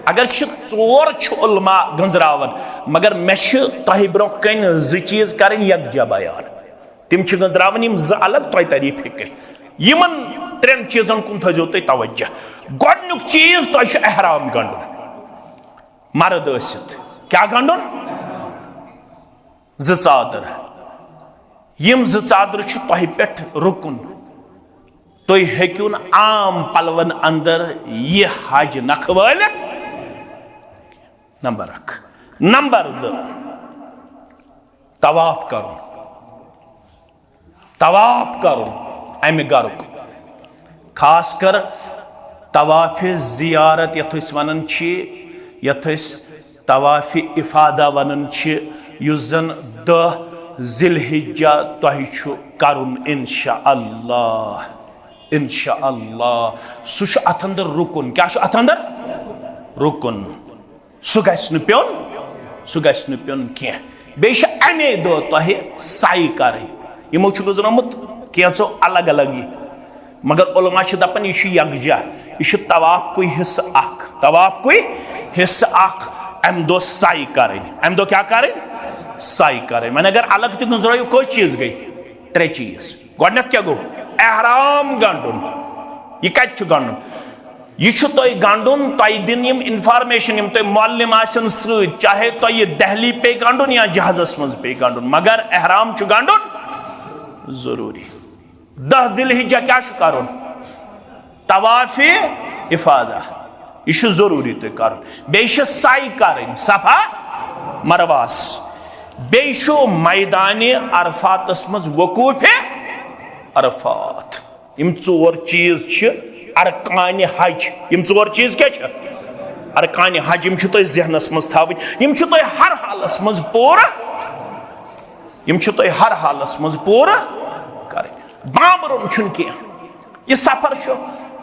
اگر چھِ ژور چھِ علماء گٔنٛزراوان، مگر مےٚ چھِ تۄہہِ برٛونٛہہ کَنہِ زٕ چیٖز کَرٕنۍ یکجا بیان۔ تِم چھِ گٔنٛزراوٕنۍ یِم زٕ الگ، تۄہہِ تَری فِکرِ۔ یِمن ترٛٮ۪ن چیٖزن کُن تھٲیزیو تُہۍ توجہ۔ گۄڈٕنیُک چیٖز، تۄہہِ چھُ احرام گنٛڈُن۔ مرد ٲسِتھ کیٛاہ گنٛڈُن؟ زٕ ژادر۔ یِم زٕ ژادرٕ چھِ تۄہہِ پٮ۪ٹھ رُکُن۔ تُہۍ ہیٚکِو نہٕ عام پلون اندر یہِ حج نکھٕ وٲلِتھ۔ نمبر اکھ۔ نمبر دہ، طواف کرُن۔ طواف کرُن امہِ گرُک، خاص کر طواف زیارت یتھ أسۍ ونان چھِ، یتھ أسۍ طواف افادہ ونان چھِ، یُس زن دہ ذی الحجہ تۄہہِ چھُ کرُن، انشاءاللہ۔ انشاءاللہ۔ سُہ چھُ اتھ اندر رُکُن۔ کیٛاہ چھُ اتھ اندر؟ رُکُن۔ سُہ گژھِ نہٕ پیوٚن، سُہ گژھِ نہٕ پیوٚن کینٛہہ۔ بیٚیہِ چھِ اَمے دۄہ تۄہہِ سعی کَرٕنۍ۔ یِمو چھُ گُزرٲمُت کینٛژو الگ الگ یہِ، مگر علماء چھِ دَپان یہِ چھُ یکجاہ، یہِ چھُ طواف کُے حصہٕ اکھ، طواف کُے حصہٕ اکھ۔ اَمہِ دۄہ سعی کَرٕنۍ، اَمہِ دۄہ کیٛاہ کَرٕنۍ؟ سعی کَرٕنۍ۔ وۄنۍ اگر الگ تہِ گُزرٲیِو، کٔژ چیٖز گٔے؟ ترٛےٚ چیٖز۔ گۄڈٕنٮ۪تھ کیٛاہ گوٚو؟ احرام گنٛڈُن۔ یہِ کَتہِ چھُ گنٛڈُن؟ یہِ چھُ تۄہہِ گنٛڈُن، تۄہہِ دِن یِم انفارمیشن، یِم تۄہہِ معلم آسن سۭتۍ، چاہے تۄہہِ یہِ دہلی پیٚیہِ گنٛڈُن یا جہازس منٛز پیٚیہِ گنٛڈُن، مگر احرام چھُ گنٛڈُن ضروٗری۔ دہ ذی الحجہ کیٛاہ چھُ کرُن؟ طواف افادہ، یہِ چھُ ضروٗری تۄہہِ کرُن۔ بیٚیہِ چھِ سعی کرٕنۍ صفا مروہس، بیٚیہِ چھُ میدانِ عرفاتس منٛز وقوف عرفات۔ یِم ژور چیٖز چھِ ارکانِ حج۔ یِم ژور چیٖز کیٛاہ چھِ؟ ارکانِ حج۔ یِم چھِ تۄہہِ ذہنس منٛز تھاوٕنۍ۔ یِم چھِ تۄہہِ ہر حالس منٛز پوٗرٕ، یِم چھِ تۄہہِ ہر حالس منٛز پوٗرٕ کرٕنۍ۔ بامبرُن چھُنہٕ کینٛہہ۔ یہِ سفر چھُ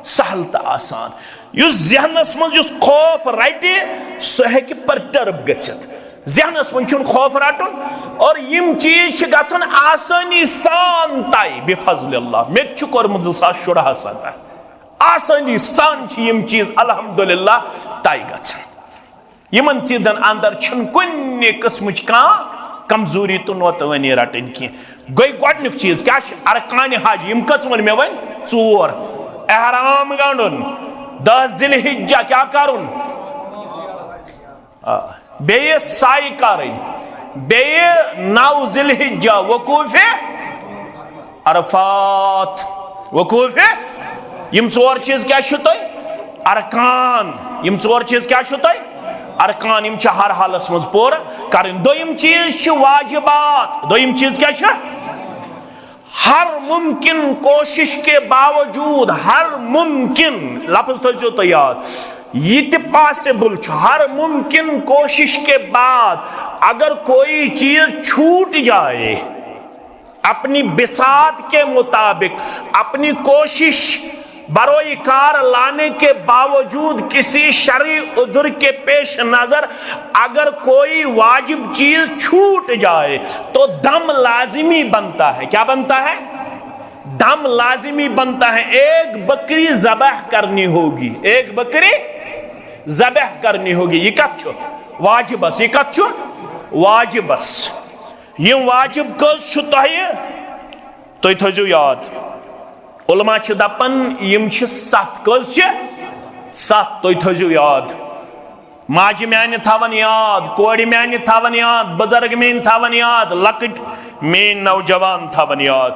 سہل تہٕ آسان۔ یُس ذہنس منٛز یُس خوف رٹہِ، سُہ ہیٚکہِ perturb گٔژھِتھ۔ ذہنس منٛز چھُنہٕ خوف رٹُن، اور یِم چیٖز چھِ گژھان آسٲنی سان طے بفضل اللہ۔ مےٚ تہِ چھُ کوٚرمُت زٕ ساس شُراہس اندر، آسٲنی سان چھِ یِم چیٖز الحمدللہ طے گژھان۔ یِمن چیٖزن اندر چھُنہٕ کُنہِ قٕسمٕچ کانٛہہ کمزوری تہٕ نوتوٲنی رٹٕنۍ کینٛہہ۔ گٔے گۄڈٕنیُک چیٖز کیٛاہ چھِ؟ ارکانِ حج۔ یِم کٔژ ووٚن مےٚ وۄنۍ؟ ژور۔ احرام گنٛڈُن، دہ ذی الحجہ کیٛاہ کرُن؟ آ، بیٚیہِ سعی کرٕنۍ، بیٚیہِ نو ذی الحجہ وقوف عرفات۔ وقوف، یِم ژور چیٖز کیٛاہ چھِ تۄہہِ؟ ارکان۔ یِم ژور چیٖز کیٛاہ چھِ تۄہہِ؟ ارکان۔ یِم چھِ ہر حالس منٛز پوٗرٕ کرٕنۍ۔ دوٚیِم چیٖز چھِ واجبات۔ دوٚیِم چیٖز کیٛاہ چھِ؟ ہر ممکن کوشش کے باوجود، ہر ممکن لفظ تھٲیزیو تُہۍ یاد، یہِ تہِ possible چھُ، ہر ممکن کوشش کے بعد اگر کوئی چیز چھوٹ جائے، اپنی بساط کے مطابق، اپنی کوشش بروئے کار لانے کے باوجود کسی شرعی عذر کے پیش نظر اگر کوئی واجب چیز چھوٹ جائے تو دم لازمی بنتا ہے۔ کیا بنتا ہے؟ دم لازمی بنتا ہے۔ ایک بکری ذبح کرنی ہوگی، ایک بکری ذبح کرنی ہوگی۔ یہ کت چھُ؟ واجبس۔ یہ کت چھُ؟ واجبس۔ یِم واجب کٔژ چھِ تۄہہِ؟ تُہۍ تھٲیزیو یاد۔ علماء چھِ دپان یِم چھِ ستھ۔ کٔژ چھِ؟ ستھ۔ تُہۍ تھٲیزیو یاد۔ ماجہِ میانہِ تھاون یاد، کورِ میانہِ تھاون یاد، بزرگ میٲنۍ تھاون یاد، لۄکٕٹۍ میٲنۍ نوجوان تھاون یاد۔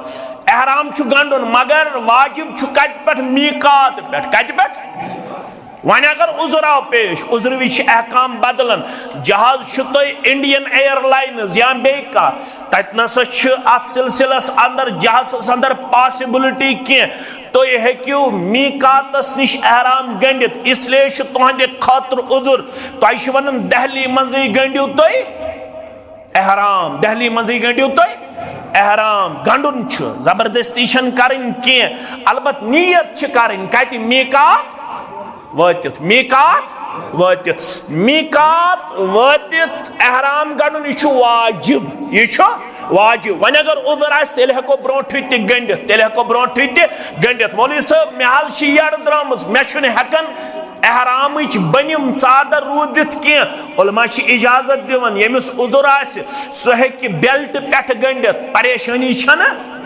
احرام چھُ گنڈُن، مگر واجب چھُ کتہِ پٮ۪ٹھ؟ میقات پٮ۪ٹھ۔ کتہِ پٮ۪ٹھ؟ وۄنۍ اگر عذر آو پیش، عذر وِزِ چھِ احکام بدلان۔ جہاز چھُ تۄہہِ انڈین ایئر لائنز یا بیٚیہِ کانٛہہ، تتہِ نسا چھِ اتھ سلسلس اندر، جہازس اندر possibility کینٛہہ۔ تُہۍ ہیٚکِو میقاتس نِش احرام گنڈِتھ، اس لیے چھُ تُہنٛدِ خٲطرٕ عذر۔ تۄہہِ چھِ ونان دہلی منٛزٕے گنڈِو تُہۍ احرام، دہلی منٛزٕے گنڈِو تُہۍ احرام۔ گنڈُن چھُ، زبردستی چھنہٕ کرٕنۍ کینٛہہ، البتہ نیت چھِ کرٕنۍ کتہِ؟ میقات وٲتِتھ، میقات وٲتِتھ، میقات وٲتِتھ احرام گنڈُن، یہِ چھُ واجب، یہِ چھُ واجب۔ وۄنۍ اگر عذر آسہِ، تیٚلہِ ہٮ۪کو برونٛٹھٕے تہِ گٔنڈِتھ، تیٚلہِ ہٮ۪کو برونٛٹھٕے تہِ گٔنڈِتھ۔ مولوی صٲب، مےٚ حظ چھِ یَڈ درٛامٕژ، مےٚ چھُنہٕ ہٮ۪کان احرامٕچ بٔنِم ژادر روٗدِتھ کینٛہہ۔ علماء چھِ اجازت دِوان، ییٚمِس عذر آسہِ، سُہ ہیٚکہِ بیلٹ پٮ۪ٹھٕ گٔنڈِتھ، پریشٲنی چھَنہٕ۔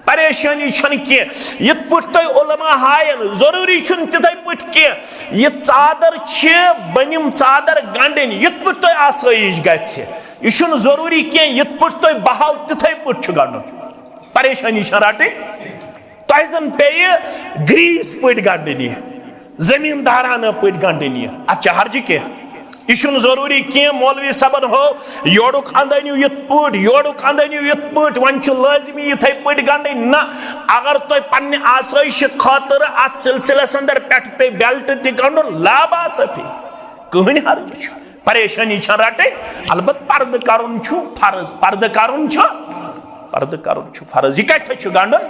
پریشٲنی چھنہٕ کینٛہہ۔ یِتھ پٲٹھۍ تۄہہِ علماء ہاین، ضروٗری چھُنہٕ تِتھے پٲٹھۍ کینٛہہ۔ یہِ ژادر چھِ بٔنِم ژادر گنڈٕنۍ، یِتھ پٲٹھۍ تۄہہِ آسٲیِش گژھِ۔ یہِ چھُنہٕ ضروٗری کینٛہہ، یِتھ پٲٹھۍ تۄہہِ بہاو تِتھے پٲٹھۍ چھُ گنڈُن۔ پریشٲنی چھےٚ رٹٕنۍ۔ تۄہہِ زن پیٚیہِ گریٖس پٲٹھۍ گنڈٕنۍ یہِ، زٔمیٖندارانہٕ پٲٹھۍ گنڈٕنۍ یہِ۔ اتھ چھِ حرجہِ کینٛہہ؟ یہِ چھُنہٕ ضروٗری کینٛہہ مولوی صٲبن ہٲو یورُک اندٕ أنِو یِتھ پٲٹھۍ، یورُک اندٕ أنِو یِتھ پٲٹھۍ، وۄنۍ چھُ لٲزمی یِتھے پٲٹھۍ گنٛڈٕنۍ۔ نہ، اگر تۄہہِ پننہِ آسٲیشہِ خٲطرٕ اتھ سلسلس اندر پٮ۪ٹھٕ پیٚیہِ بیلٹ تہِ گنٛڈُن، لا باس فی، کٕہٕنۍ حرج چھُنہٕ، پریشٲنی چھنہٕ رٹٕنۍ۔ البتہ پردٕ کرُن چھُ فرض، پردٕ کرُن چھُ، پردٕ کرُن چھُ فرض۔ یہِ کتہِ چھُ گنٛڈُن؟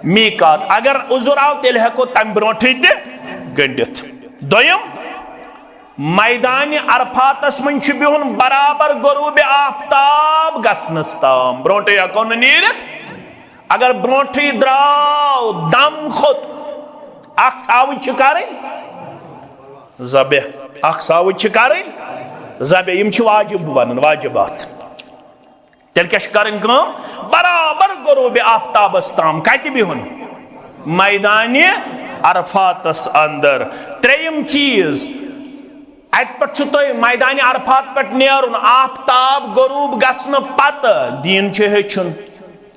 میقات۔ اگر عذر آو، تیٚلہِ ہٮ۪کو تمہِ برونٛٹھٕے تہِ گٔنٛڈِتھ۔ دوٚیِم، میدانِ عرفاتس منٛز چھُ بِہُن برابر غروب آفتاب گژھنس تام، برونٛٹھٕے ہٮ۪کو نہٕ نیٖرِتھ۔ اگر برونٛٹھٕے درٛاو، دم کھوٚت، اکھ ژھاوٕج چھِ کرٕنۍ ذبح، اکھ ژھاوٕج چھِ کرٕنۍ ذبح۔ یِم چھِ واجب ونان، واجبات۔ تیٚلہِ کیٛاہ چھِ کرٕنۍ کٲم؟ برابر غروب آفتابس تام کتہِ بِہُن؟ میدانِ عرفاتس اندر۔ ترٛیٚیِم چیٖز، اتہِ پٮ۪ٹھ چھُ تۄہہِ میدانِ عرفات پٮ۪ٹھ نیرُن آفتاب غروب گژھنہٕ پتہٕ۔ دیٖن چھُ ہیٚچھُن۔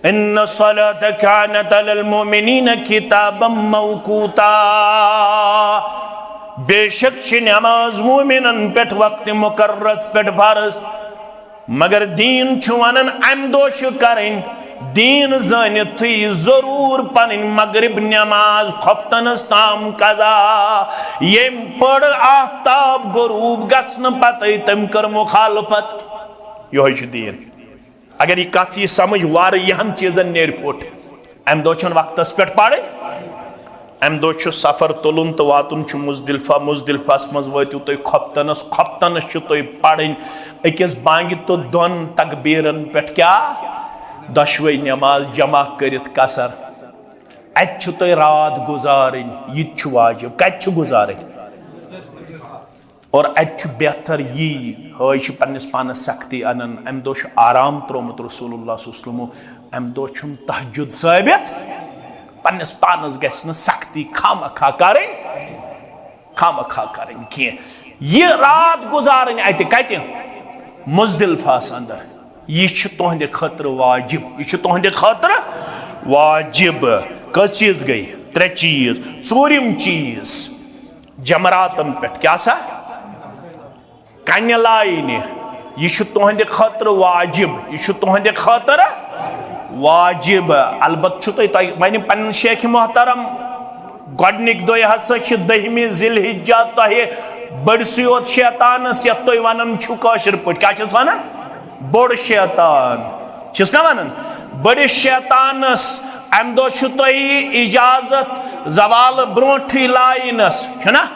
ان الصلاة كانت على المؤمنين كتابا موقوتا۔ بے شک چھِ نماز مومنن پٮ۪ٹھ وقتِ مقررس پٮ۪ٹھ فرض۔ مگر دیٖن چھُ ونان، امہِ دۄہ چھُ کرٕنۍ دیٖن زٲنِتھٕے ضروٗر پنٕنۍ مغرب نماز خۄفتنس تام قضا۔ ییٚمۍ پٔر آفتاب غروب گژھنہٕ پتے، تٔمۍ کٔر مخالفت۔ یِہوٚے چھُ دیٖن۔ اگر یہِ کتھ یی سمجھ، واریاہن چیٖزن نیرِ پھُٹ۔ امہِ دۄہ چھُنہٕ وقتس پٮ۪ٹھ پرٕنۍ۔ امہِ دۄہ چھُ سفر تُلُن تہٕ واتُن چھُ مزدلفہ۔ مزدلفہس منٛز وٲتِو تُہۍ خۄفتنس۔ خۄفتنس چھُ تُہۍ پرٕنۍ أکِس بانگہِ تہٕ دۄن تکبیرن پٮ۪ٹھ کیٛاہ؟ دۄشوے نماز جمع کٔرِتھ قصر۔ اتہِ چھُ تۄہہِ راتھ گُزارٕنۍ، یہِ تہِ چھُ واجب۔ کتہِ چھُ گُزارٕنۍ؟ اور اتہِ چھُ بہتر یی، ہٲے چھِ پننِس پانس سختی انان۔ امہِ دۄہ چھُ آرام ترٛوومُت رسول اللہ صلی اللہ علیہ وسلمو۔ امہِ دۄہ چھُنہٕ تہجد ثٲبت۔ پننِس پانس گژھِ نہٕ سختی خامخا کرٕنۍ، خامخا کرٕنۍ کینٛہہ۔ یہِ راتھ گُزارٕنۍ اتہِ کتہِ؟ مزدلفہس اندر۔ یہِ چھُ تُہنٛدِ خٲطرٕ واجب، یہِ چھُ تُہنٛدِ خٲطرٕ واجب۔ کٔژ چیٖز گٔے؟ ترٛےٚ چیٖز۔ ژوٗرِم چیٖز، جمراتن پٮ۪ٹھ کیٛاہ سا؟ کنہِ لاینہِ۔ یہِ چھُ تُہنٛدِ خٲطرٕ واجب، یہِ چھُ تُہنٛدِ خٲطرٕ واجب۔ البتہ چھُ تۄہہِ، تۄہہِ وَنہِ پنُن شیخ محترم، گۄڈٕنِکۍ دۄہ ہسا چھِ دٔہمہِ ذی الحجہ، تۄہہِ بٔڑسٕے یوت شیطانس، یتھ تُہۍ ونان چھِو کٲشِر پٲٹھۍ، کیٛاہ چھِس ونان؟ بوٚڑ شیطان چھِس نا ونان؟ بٔڑِس شیطانس امہِ دۄہ چھُ تۄہہِ اجازت زوال برونٹھٕے لاینس، چھُنا؟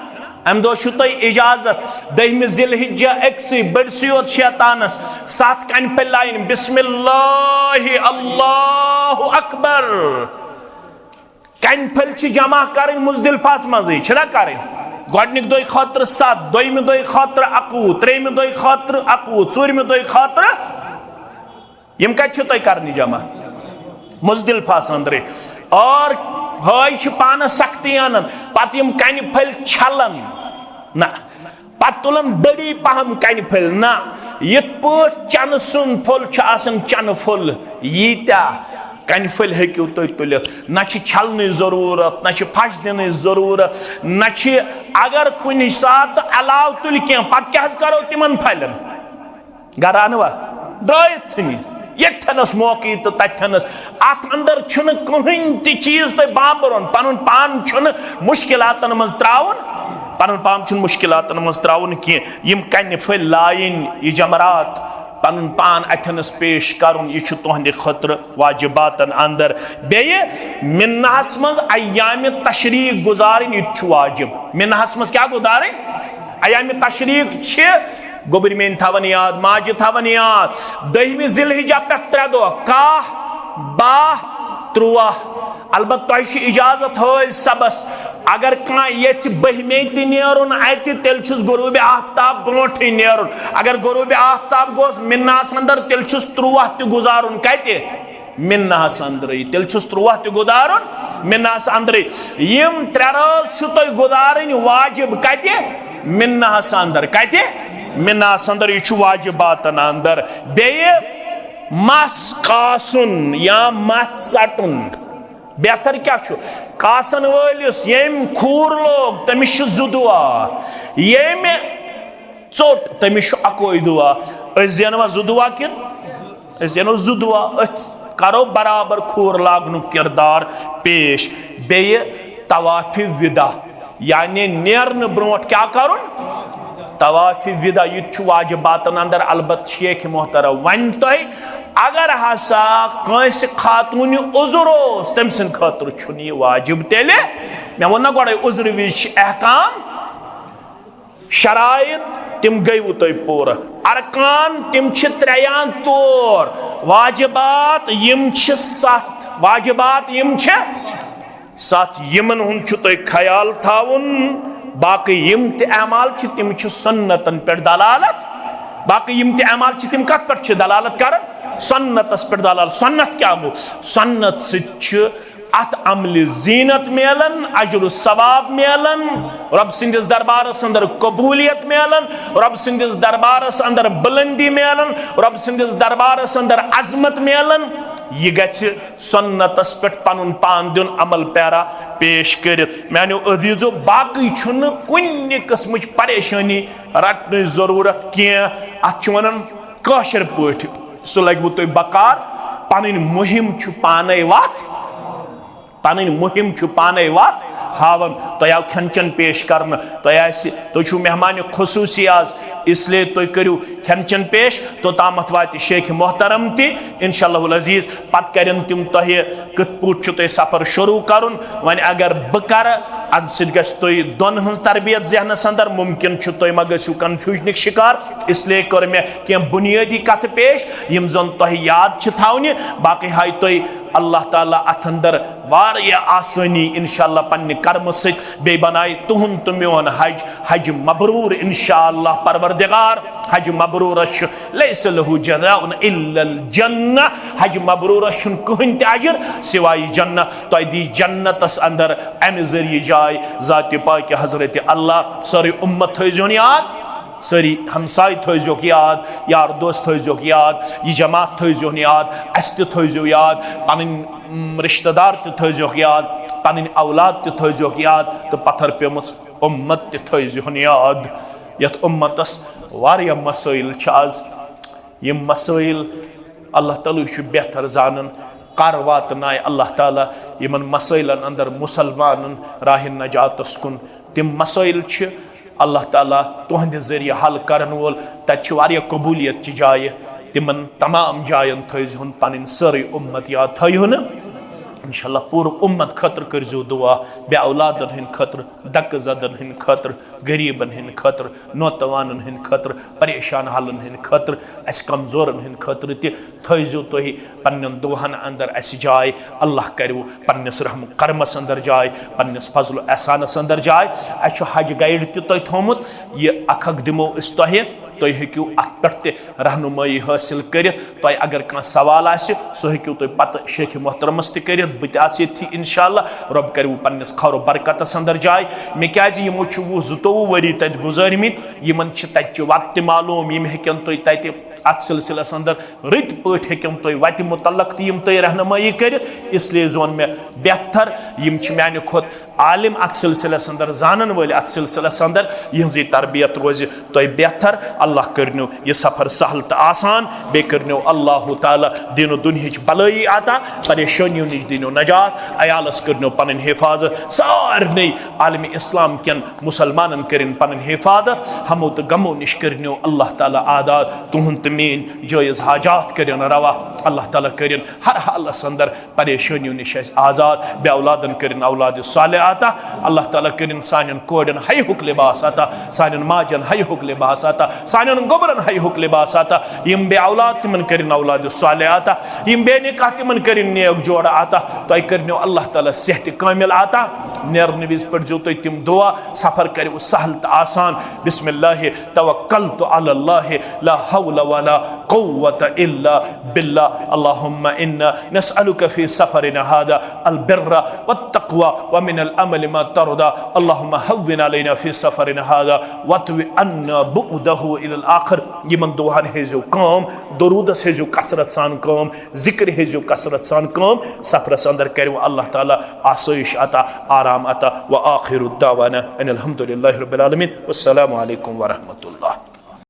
امہِ دۄہ چھُ تۄہہِ اجازت۔ دٔہمہِ ذی الحجہ أکسٕے بٔڑسٕے یوت شیطانس ستھ کنہِ پھٔلۍ لاینہِ، بسم اللہ، اللہ اکبر۔ کنہِ پھٔلۍ چھِ جمع کرٕنۍ مزدلفہس منٛزٕے، چھِنا کرٕنۍ؟ گۄڈٕنِکۍ دۄہہِ خٲطرٕ ستھ، دوٚیمہِ دۄہہِ خٲطرٕ اکوُہ، ترٛیٚیمہِ دۄہہِ خٲطرٕ اکوُہ، ژوٗرمہِ دۄہہِ خٲطرٕ۔ یِم کتہِ چھِ تۄہہِ کرنہِ جمع؟ مزدلفہس اندرٕے۔ اور ہٲے چھِ پانس سختی انان، پتہٕ یِم کنہِ پھٔلۍ چھلان۔ نہ، پتہٕ تُلان بٔڑی پہم کنہِ پھٔلۍ۔ نہ، یِتھ پٲٹھۍ چنہٕ سُنٛد پھوٚل چھُ آسان چنہٕ پھوٚل، ییٖتیٛاہ کنہِ پھٔلۍ ہیٚکِو تُہۍ تُلِتھ۔ نہ چھِ چھلنٕچ ضروٗرت، نہ چھِ پھش دِنٕچ ضروٗرت، نہ چھِ، اگر کُنہِ ساتہٕ علاوٕ تُلہِ کینٛہہ، پتہٕ کیٛاہ حظ کرو تِمن پھلٮ۪ن؟ گرٕ انوا؟ درٲیِتھ ژھٕنہِ۔ ییٚتھٮ۪نس موقعہٕ تہٕ تتھٮ۪نس۔ اتھ اندر چھُنہٕ کٕہٕنۍ تہِ چیٖز تۄہہِ بامبرُن، پنُن پان چھُنہٕ مُشکلاتن منٛز ترٛاوُن، پنُن پان چھُنہٕ مُشکلاتن منٛز ترٛاوُن کینٛہہ۔ یِم کنہِ پھٔلۍ لایِنۍ، یہِ جمرات، پنُن پان اتھٮ۪نس پیش کرُن، یہِ چھُ تُہنٛدِ خٲطرٕ واجباتن اندر۔ بیٚیہِ مناہس منٛز ایامِ تشریق گُزارٕنۍ، یہِ تہِ چھُ واجب۔ مناہس منٛز کیٛاہ گُزارٕنۍ؟ ایامِ تشریق چھِ گوٚبرۍ میٲنۍ تھاوان یاد، ماجہِ تھاوان یاد، دٔہمہِ ذی الحجہ پٮ۪ٹھ ترٛےٚ دۄہ، کاہ، باہ، تُرٛواہ۔ البتہ تۄہہِ چھِ اجازت حٲج صٲبس، اگر کانٛہہ یژھِ بٔہمے تہِ نیرُن اتہِ، تیٚلہِ چھُس غروب آفتاب برونٹھٕے نیرُن۔ اگر غروب آفتاب گوٚوس مناہس اندر، تیٚلہِ چھُس تُرٛواہ تہِ گُزارُن کتہِ؟ مناہس اندرٕے۔ تیٚلہِ چھُس تُرٛواہ تہِ گُزارُن مناہس اندرٕے۔ یِم ترٛےٚ رٲژ چھِ تۄہہِ گُزارٕنۍ واجب کتہِ؟ مناہس اندر۔ کتہِ؟ مناہس اندر۔ یہِ چھُ واجباتن اندر۔ بیٚیہِ مس کاسُن یا مس ژٹُن۔ بہتر کیٛاہ چھُ؟ کاسن وٲلِس ییٚمۍ کھوٗر لوگ، تٔمِس چھِ زٕ دُعا۔ ییٚمۍ ژوٚٹ، تٔمِس چھُ اَکوے دُعا۔ أسۍ زینوا زٕ دُعا کِنہٕ؟ أسۍ زینو زٕ دُعا۔ أسۍ کرو برابر کھوٗر لاگنُک کِردار پیش۔ بیٚیہِ طوافِ وِدا، یعنی نیرنہٕ برونٛٹھ کیٛاہ کرُن؟ طوافِ وِدا۔ یہِ تہِ چھُ واجباتن اندر۔ البتہٕ شیخ محترم، وۄنۍ تۄہہِ اگر ہسا کٲنٛسہِ خاتوٗنہِ عذر اوس، تٔمۍ سٕنٛدِ خٲطرٕ چھُنہٕ یہِ واجب تیٚلہِ۔ مےٚ ووٚن نہ گۄڈَے، عذرٕ وِزِ چھِ احکام، شرائط، تِم گٔیوٕ تۄہہِ پوٗرٕ۔ ارکان، تِم چھِ ترٛےٚ یا ژور۔ واجبات، یِم چھِ ستھ۔ واجبات، یِم چھِ ستھ۔ یِمن ہُنٛد چھُ تۄہہِ خیال تھاوُن۔ باقٕے یِم تہِ اعمال چھِ، تِم چھِ سنتن پٮ۪ٹھ دلالت۔ باقٕے یِم تہِ اعمال چھِ، تِم کتھ پٮ۪ٹھ چھِ دلالت کران؟ سنتس پٮ۪ٹھ دلالت۔ سنت کیٛاہ گوٚو؟ سنت سۭتۍ چھِ اتھ عملہِ زینت میلان، اجر و ثواب میلان، رب سٕنٛدِس دربارس اندر قبولیت میلان، رب سٕنٛدِس دربارس اندر بلندی میلان، رب سٕنٛدِس دربارس اندر عظمت میلان۔ یہِ گژھِ سنتس پٮ۪ٹھ پنُن پان دیُن عمل پیرا پیش کٔرِتھ۔ میانیو عزیزو، باقٕے چھُنہٕ کُنہِ قٕسمٕچ پریشٲنی رٹنٕچ ضروٗرت کینٛہہ۔ اتھ چھِ ونان کٲشِر پٲٹھۍ، سُہ لگوٕ تۄہہِ بکار۔ پنٕنۍ مُہِم چھُ پانے وتھ، پنٕنۍ مُہِم چھُ پانے وتھ ہاوان۔ تۄہہِ آو کھٮ۪ن چٮ۪ن پیش کرنہٕ، تۄہہِ آسہِ، تُہۍ چھِو مہمان خصوصی آز، اس لیے تُہۍ کٔرِو کھٮ۪ن چٮ۪ن پیش۔ توٚتامتھ واتہِ شیخ محترم تہِ، انشاءاللہ العزیز۔ پتہٕ کرن تِم تۄہہِ کِتھ پٲٹھۍ چھُ تۄہہِ سفر شروع کرُن۔ وۄنۍ اگر بہٕ کرٕ، امہِ سۭتۍ گژھِ تۄہہِ دۄن ہٕنٛز تربیت ذہنس اندر، ممکن چھُ تُہۍ ما گٔژھِو کنفیوژنٕکۍ شکار۔ اس لیے کٔر مےٚ کینٛہہ بنیٲدی کتھٕ پیش، یِم زن تۄہہِ یاد چھِ تھاونہِ۔ باقٕے ہاے تۄہہِ اللہ تعالیٰ اتھ اندر واریاہ آسٲنی انشاءاللہ پننہِ کرمہٕ سۭتۍ۔ بیٚیہِ بنایہِ تُہُنٛد تہٕ میون حج، حج مبروٗر انشاءاللہ پروردگار۔ حج مبروٗرس چھُ لیس لہ جزاء الا الجنہ۔ حج مبروٗرس چھُنہٕ کٕہٕنۍ تہِ اجر سوائے جنت۔ تۄہہِ دی جنتس اندر امہِ ذٔریعہٕ جاے ذاتِ پاکہِ حضرت اللہ۔ سٲرٕے اُمت تھٲوزیون یاد، سٲری ہمساے تھٲوزیوکھ یاد، یار دوست تھٲوزیوکھ یاد، یہِ جماعت تھٲوزیون یاد، اسہِ تہِ تھٲوزیو یاد، پنٕنۍ، م، رشتہٕ دار تہِ تھٲوزیوکھ یاد، پنٕنۍ اولاد تہِ تھٲوزیوکھ یاد، تہٕ پتھر پیمٕژ اُمت تہِ تھٲوزیون یاد۔ یتھ اُمتس واریاہ مسائل چھِ از، یِم مسائل اللہ تعالیٰ چھُ بہتر زانان۔ کر واتنایہِ اللہ تعالیٰ یِمن مسائلن اندر مسلمانن راہِ نجاتس کُن؟ تِم مسائل چھِ اللہ تعالیٰ تُہنٛدِ ذٔریعہٕ حل کرن وول۔ تتہِ چھِ واریاہ قبولیت چہِ جایہِ۔ تِمن تمام جاین تھٲوزِہُن پنٕنۍ سٲرٕے اُمت یاد۔ تھٲیِو نہٕ؟ انشاءاللہ پوٗرٕ اُمت خٲطرٕ کٔرزیو دعا، بے اولادن ہٕنٛدِ خٲطرٕ، دکہٕ زدن ہٕنٛدِ خٲطرٕ، غریبن ہٕنٛدِ خٲطرٕ، نوتوانن ہٕنٛدِ خٲطرٕ، پریشان حالن ہٕنٛدِ خٲطرٕ، اسہِ کمزورن ہٕنٛدِ خٲطرٕ تہِ تھٲیزیو تُہۍ پننٮ۪ن دُعاہن اندر اسہِ جاے۔ اللہ کریو پننِس رحم کرمس اندر جاے، پننِس فضل و احسانس اندر جاے۔ اسہِ چھُ حج گائیڈ تہِ تۄہہِ تھوٚومُت، یہِ اکھ اکھ دِمو أسۍ تۄہہِ، تُہۍ ہیٚکِو اتھ پٮ۪ٹھ تہِ رہنمٲیی حٲصِل کٔرِتھ۔ تۄہہِ اگر کانٛہہ سوال آسہِ، سُہ ہیٚکِو تُہۍ پتہٕ شیخ محترمس تہِ کٔرِتھ، بہٕ تہِ آسہٕ ییٚتھی انشاءاللہ۔ رۄب کریو پننِس خٲر و برکتس اندر جاے۔ مےٚ کیازِ یِمو چھِ وُہ زٕتووُہ ؤری تتہِ گُزٲرمٕتۍ، یِمن چھِ تتہِ چہِ وتہِ تہِ معلوم، یِم ہیٚکن تۄہہِ تتہِ اتھ سلسلس اندر رٕتۍ پٲٹھۍ ہیٚکن تۄہہِ وتہِ متعلق تہِ یِم تۄہہِ رہنمٲیی کٔرِتھ۔ اس لیے زون مےٚ بہتر، یِم چھِ میانہِ کھۄتہٕ عالم اتھ سلسلس اندر، زانن وٲلۍ اتھ سلسلس اندر، یِہنٛزٕے تربیت روزِ تۄہہِ بہتر۔ اللہ کٔرنو یہِ سفر سہل تہٕ آسان، بیٚیہِ کٔرنو اللہ تعالیٰ دیٖن و دُنیہٕچ بلٲیی عطا، پریشٲنیو نِش دیٖنو نجات، عیالس کٔرنو پنٕنۍ حفاظت، سارنٕے عالم اسلام کٮ۪ن مسلمانن کٔرِن پنٕنۍ حفاظت، ہمو تہٕ غمو نِش کٔرنو اللہ تعالیٰ آزاد، تُہُنٛد تہٕ میٲنۍ جٲیز حاجات کٔرِن روا، اللہ تعالیٰ کٔرِن ہر حالس اندر پریشٲنیو نِش اَسہِ آزاد، بے اولادن کٔرِن اولاد صالح عطا، اللہ تعالیٰ کٔرِن سانٮ۪ن کورٮ۪ن حیہُک لباس عطا، سانٮ۪ن ماجن حیہُک لباس عطا، سانٮ۪ن گوٚبرن حیہُک لباس عطا، یِم بے اولاد تِمن کٔرِن اولاد صالح عطا، یِم بے نکاح تِمن کٔرِن نیک جوڑٕ عطا، تۄہہِ کٔرنو اللہ تعالیٰ صحتِ کامل عطا، نیرنہٕ وِزِ پٔرزیو تُہۍ تِم دعا، سفر کٔرِو سہل تہٕ آسان۔ بسم اللہ توکلت علی اللہ، لا حول ولا قوة الا باللہ۔ اللهم انا نسألك في سفرنا هذا البر والتقوى ومن العمل ما ترضى۔ اللهم هون علينا في سفرنا هذا واطو عنا بعده الى الآخر۔ یِمن دعاہن ہیزیو کٲم، درودس ہیزیو کثرت سان کٲم، ذکر ہیزیو کثرت سان کٲم، سفرس اندر کریو اللہ تعالیٰ آسٲیش عطا، آرام عطا۔ وآخر دعوانا ان الحمد لله رب العالمين۔ والسلام عليكم ورحمة الله۔